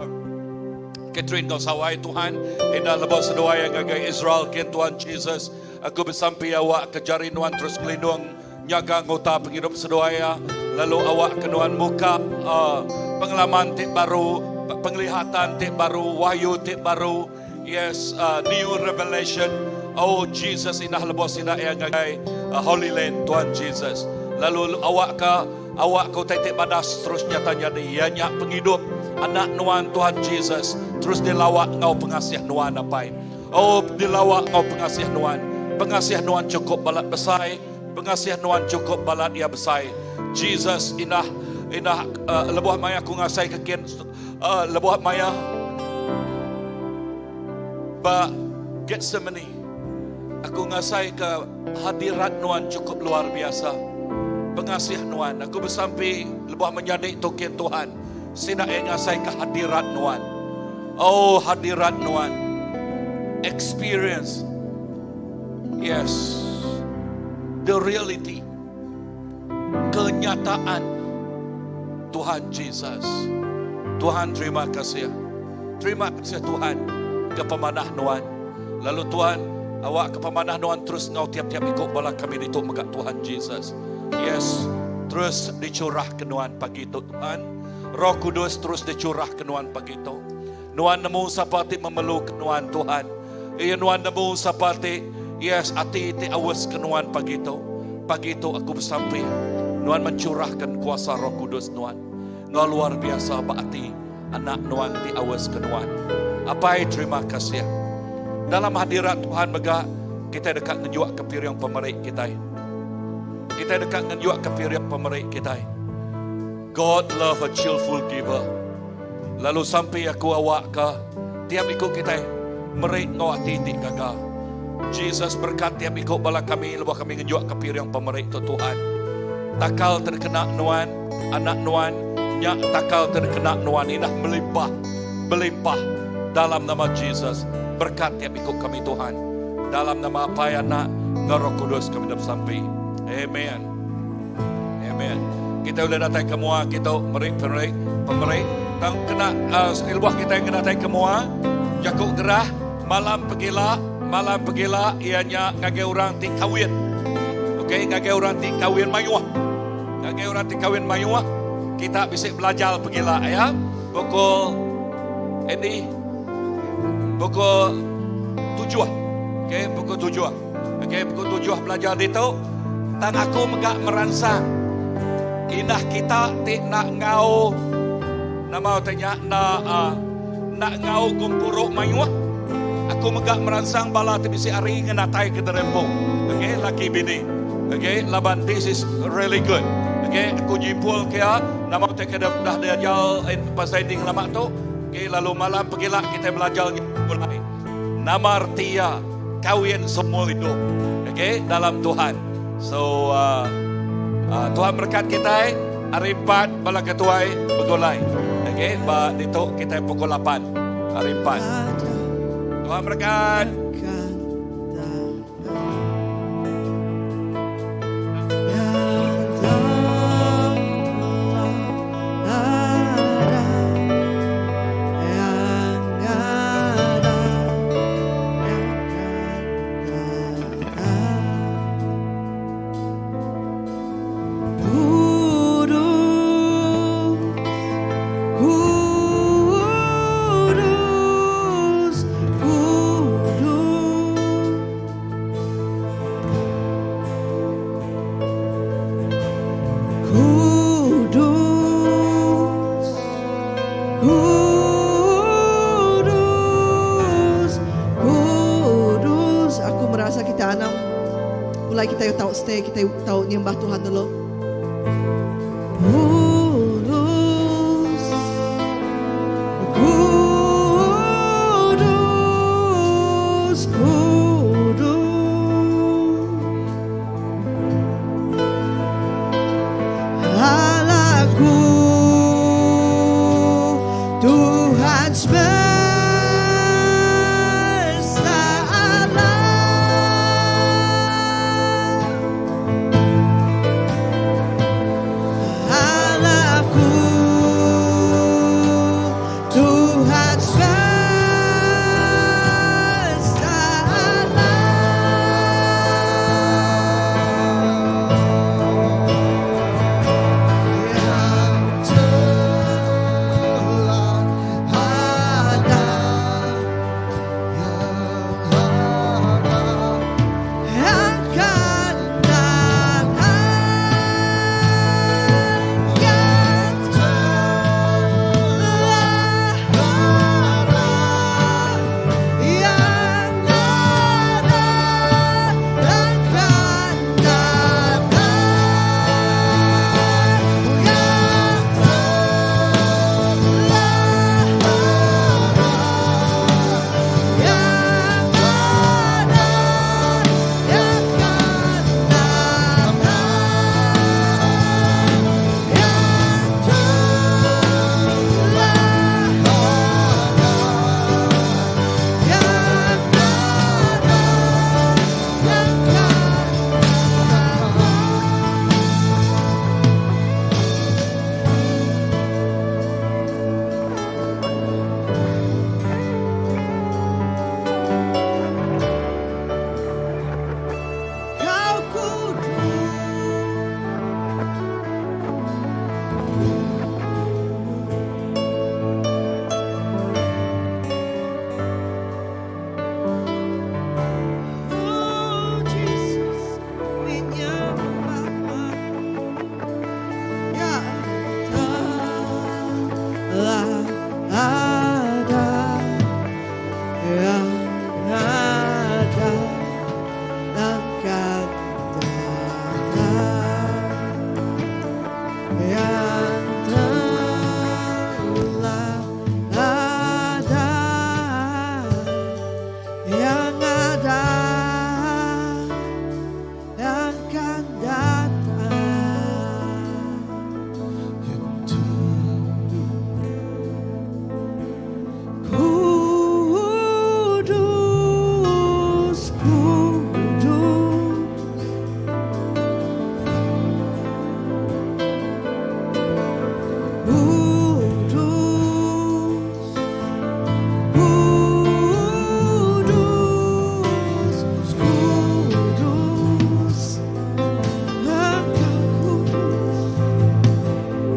Catherine enggau Sawai Tuhan enda lebuh seduai ngagai Israel kin Tuhan Jesus. Aku besampi awak ke jari nuan terus ngelindung nyaga nguta pengidup seduai iya lalu awak ke nuan muka uh, pengalaman ti baru penglihatan ti baru wahyu ti baru yes uh, new revelation oh Jesus indah lebuh sida iya ngagai uh, Holy Land Tuhan Jesus lalu awak ke Awak ke utai ti badas terus nyata nyadi, iya nya pengidup Anak Nuan Tuhan Jesus terus dilawa enggau pengasih Nuan Apai. Oh dilawa enggau pengasih Nuan. Pengasih Nuan chukup balat besai, pengasih Nuan chukup balat iya besai. Jesus indah indah uh, lebuh maya aku ngasai ke kin uh, lebuh maya ba Getsemane aku ngasai ke Hadirat Nuan chukup luar biasa. Pengasih Nuan. Aku besampi lebuh menyadi tukin Tuhan. Sida iya ngasaika hadirat Nuan. Oh, hadirat Nuan. Experience. Yes. The reality. Kenyataan Tuhan Jesus. Tuhan terima kasih. Terima kasih Tuhan ke pemanah Nuan. Lalu Tuhan, awak ke pemanah Nuan terus ngau tiap-tiap iku bala kami ditu mega Tuhan Jesus. Yes, terus dicurah ke Nuan pagi tu Tuhan. Roh Kudus terus dicurah ke Nuan pagi tu. Nuan nemu sapa ti memelu ke Nuan Tuhan. Iya Nuan nemu sapa ti yes ati ti aus ke Nuan pagi tu. Pagi tu aku besampi Nuan mencurahkan kuasa Roh Kudus Nuan. Enggau luar biasa ba ati Anak nuan ti aus ke nuan. Apai terima kasih. Dalam hadirat Tuhan mega kitai deka ngenjuk ke piring pemeri kitai. Kitai deka ngenjuk ke piring pemeri kitai. God love a cheerful giver. Lalu sampi aku awak ke tiap iku kitai meri enggau ati ti gaga. Jesus berkat tiap iku bala kami lebuh kami ngenjuk ke piring pemeri tu Tuhan. Takal terkena nuan, anak nuan, Nya takal ke dikena nuan indah melimpah belimpah dalam nama Jesus. Berkat tiap iku kami Tuhan. Dalam nama Apai, Anak, enggau Roh Kudus kami dah besampi. Amen. Amen. Kita ulih datai ke mua kita meri pemeri pemeri tang kena uh, lebuh kita yang datai ke mua jaku gerah malam pegila malam pegila iya nya ngagai orang ti kawin. Okey, ngagai orang ti kawin mayuh. Ngagai orang ti kawin mayuh, kita bisi belajar pegila ya. Pukul ini pukul tujuh. Okey, pukul tujuh. Okey, pukul tujuh belajar ditu. Tang aku mega meransang indah kita ti nak ngau nama utai nya nak uh, nak ngau gempuru mayuh. Aku mega meransang bala ti bisi hari ngenatai ke derempu. Okey, laki bini. Okey, laban this is really good. Okey, aku nyimpul ke ya, nama utai ke dah diajar pasal ending lama tu. Okey, lalu malam pegila kita belajar mulai. Nama arti ya, kawin semua hidup. Okey, dalam Tuhan. So, uh, uh, Tuhan berkat kita. Hari 4 bala ketuai begulai. Okey, ba ditu kita pukul 8. Hari 4. Tuhan berkat. Mulai kita tau stay, kita tau nyembah Tuhan dulu.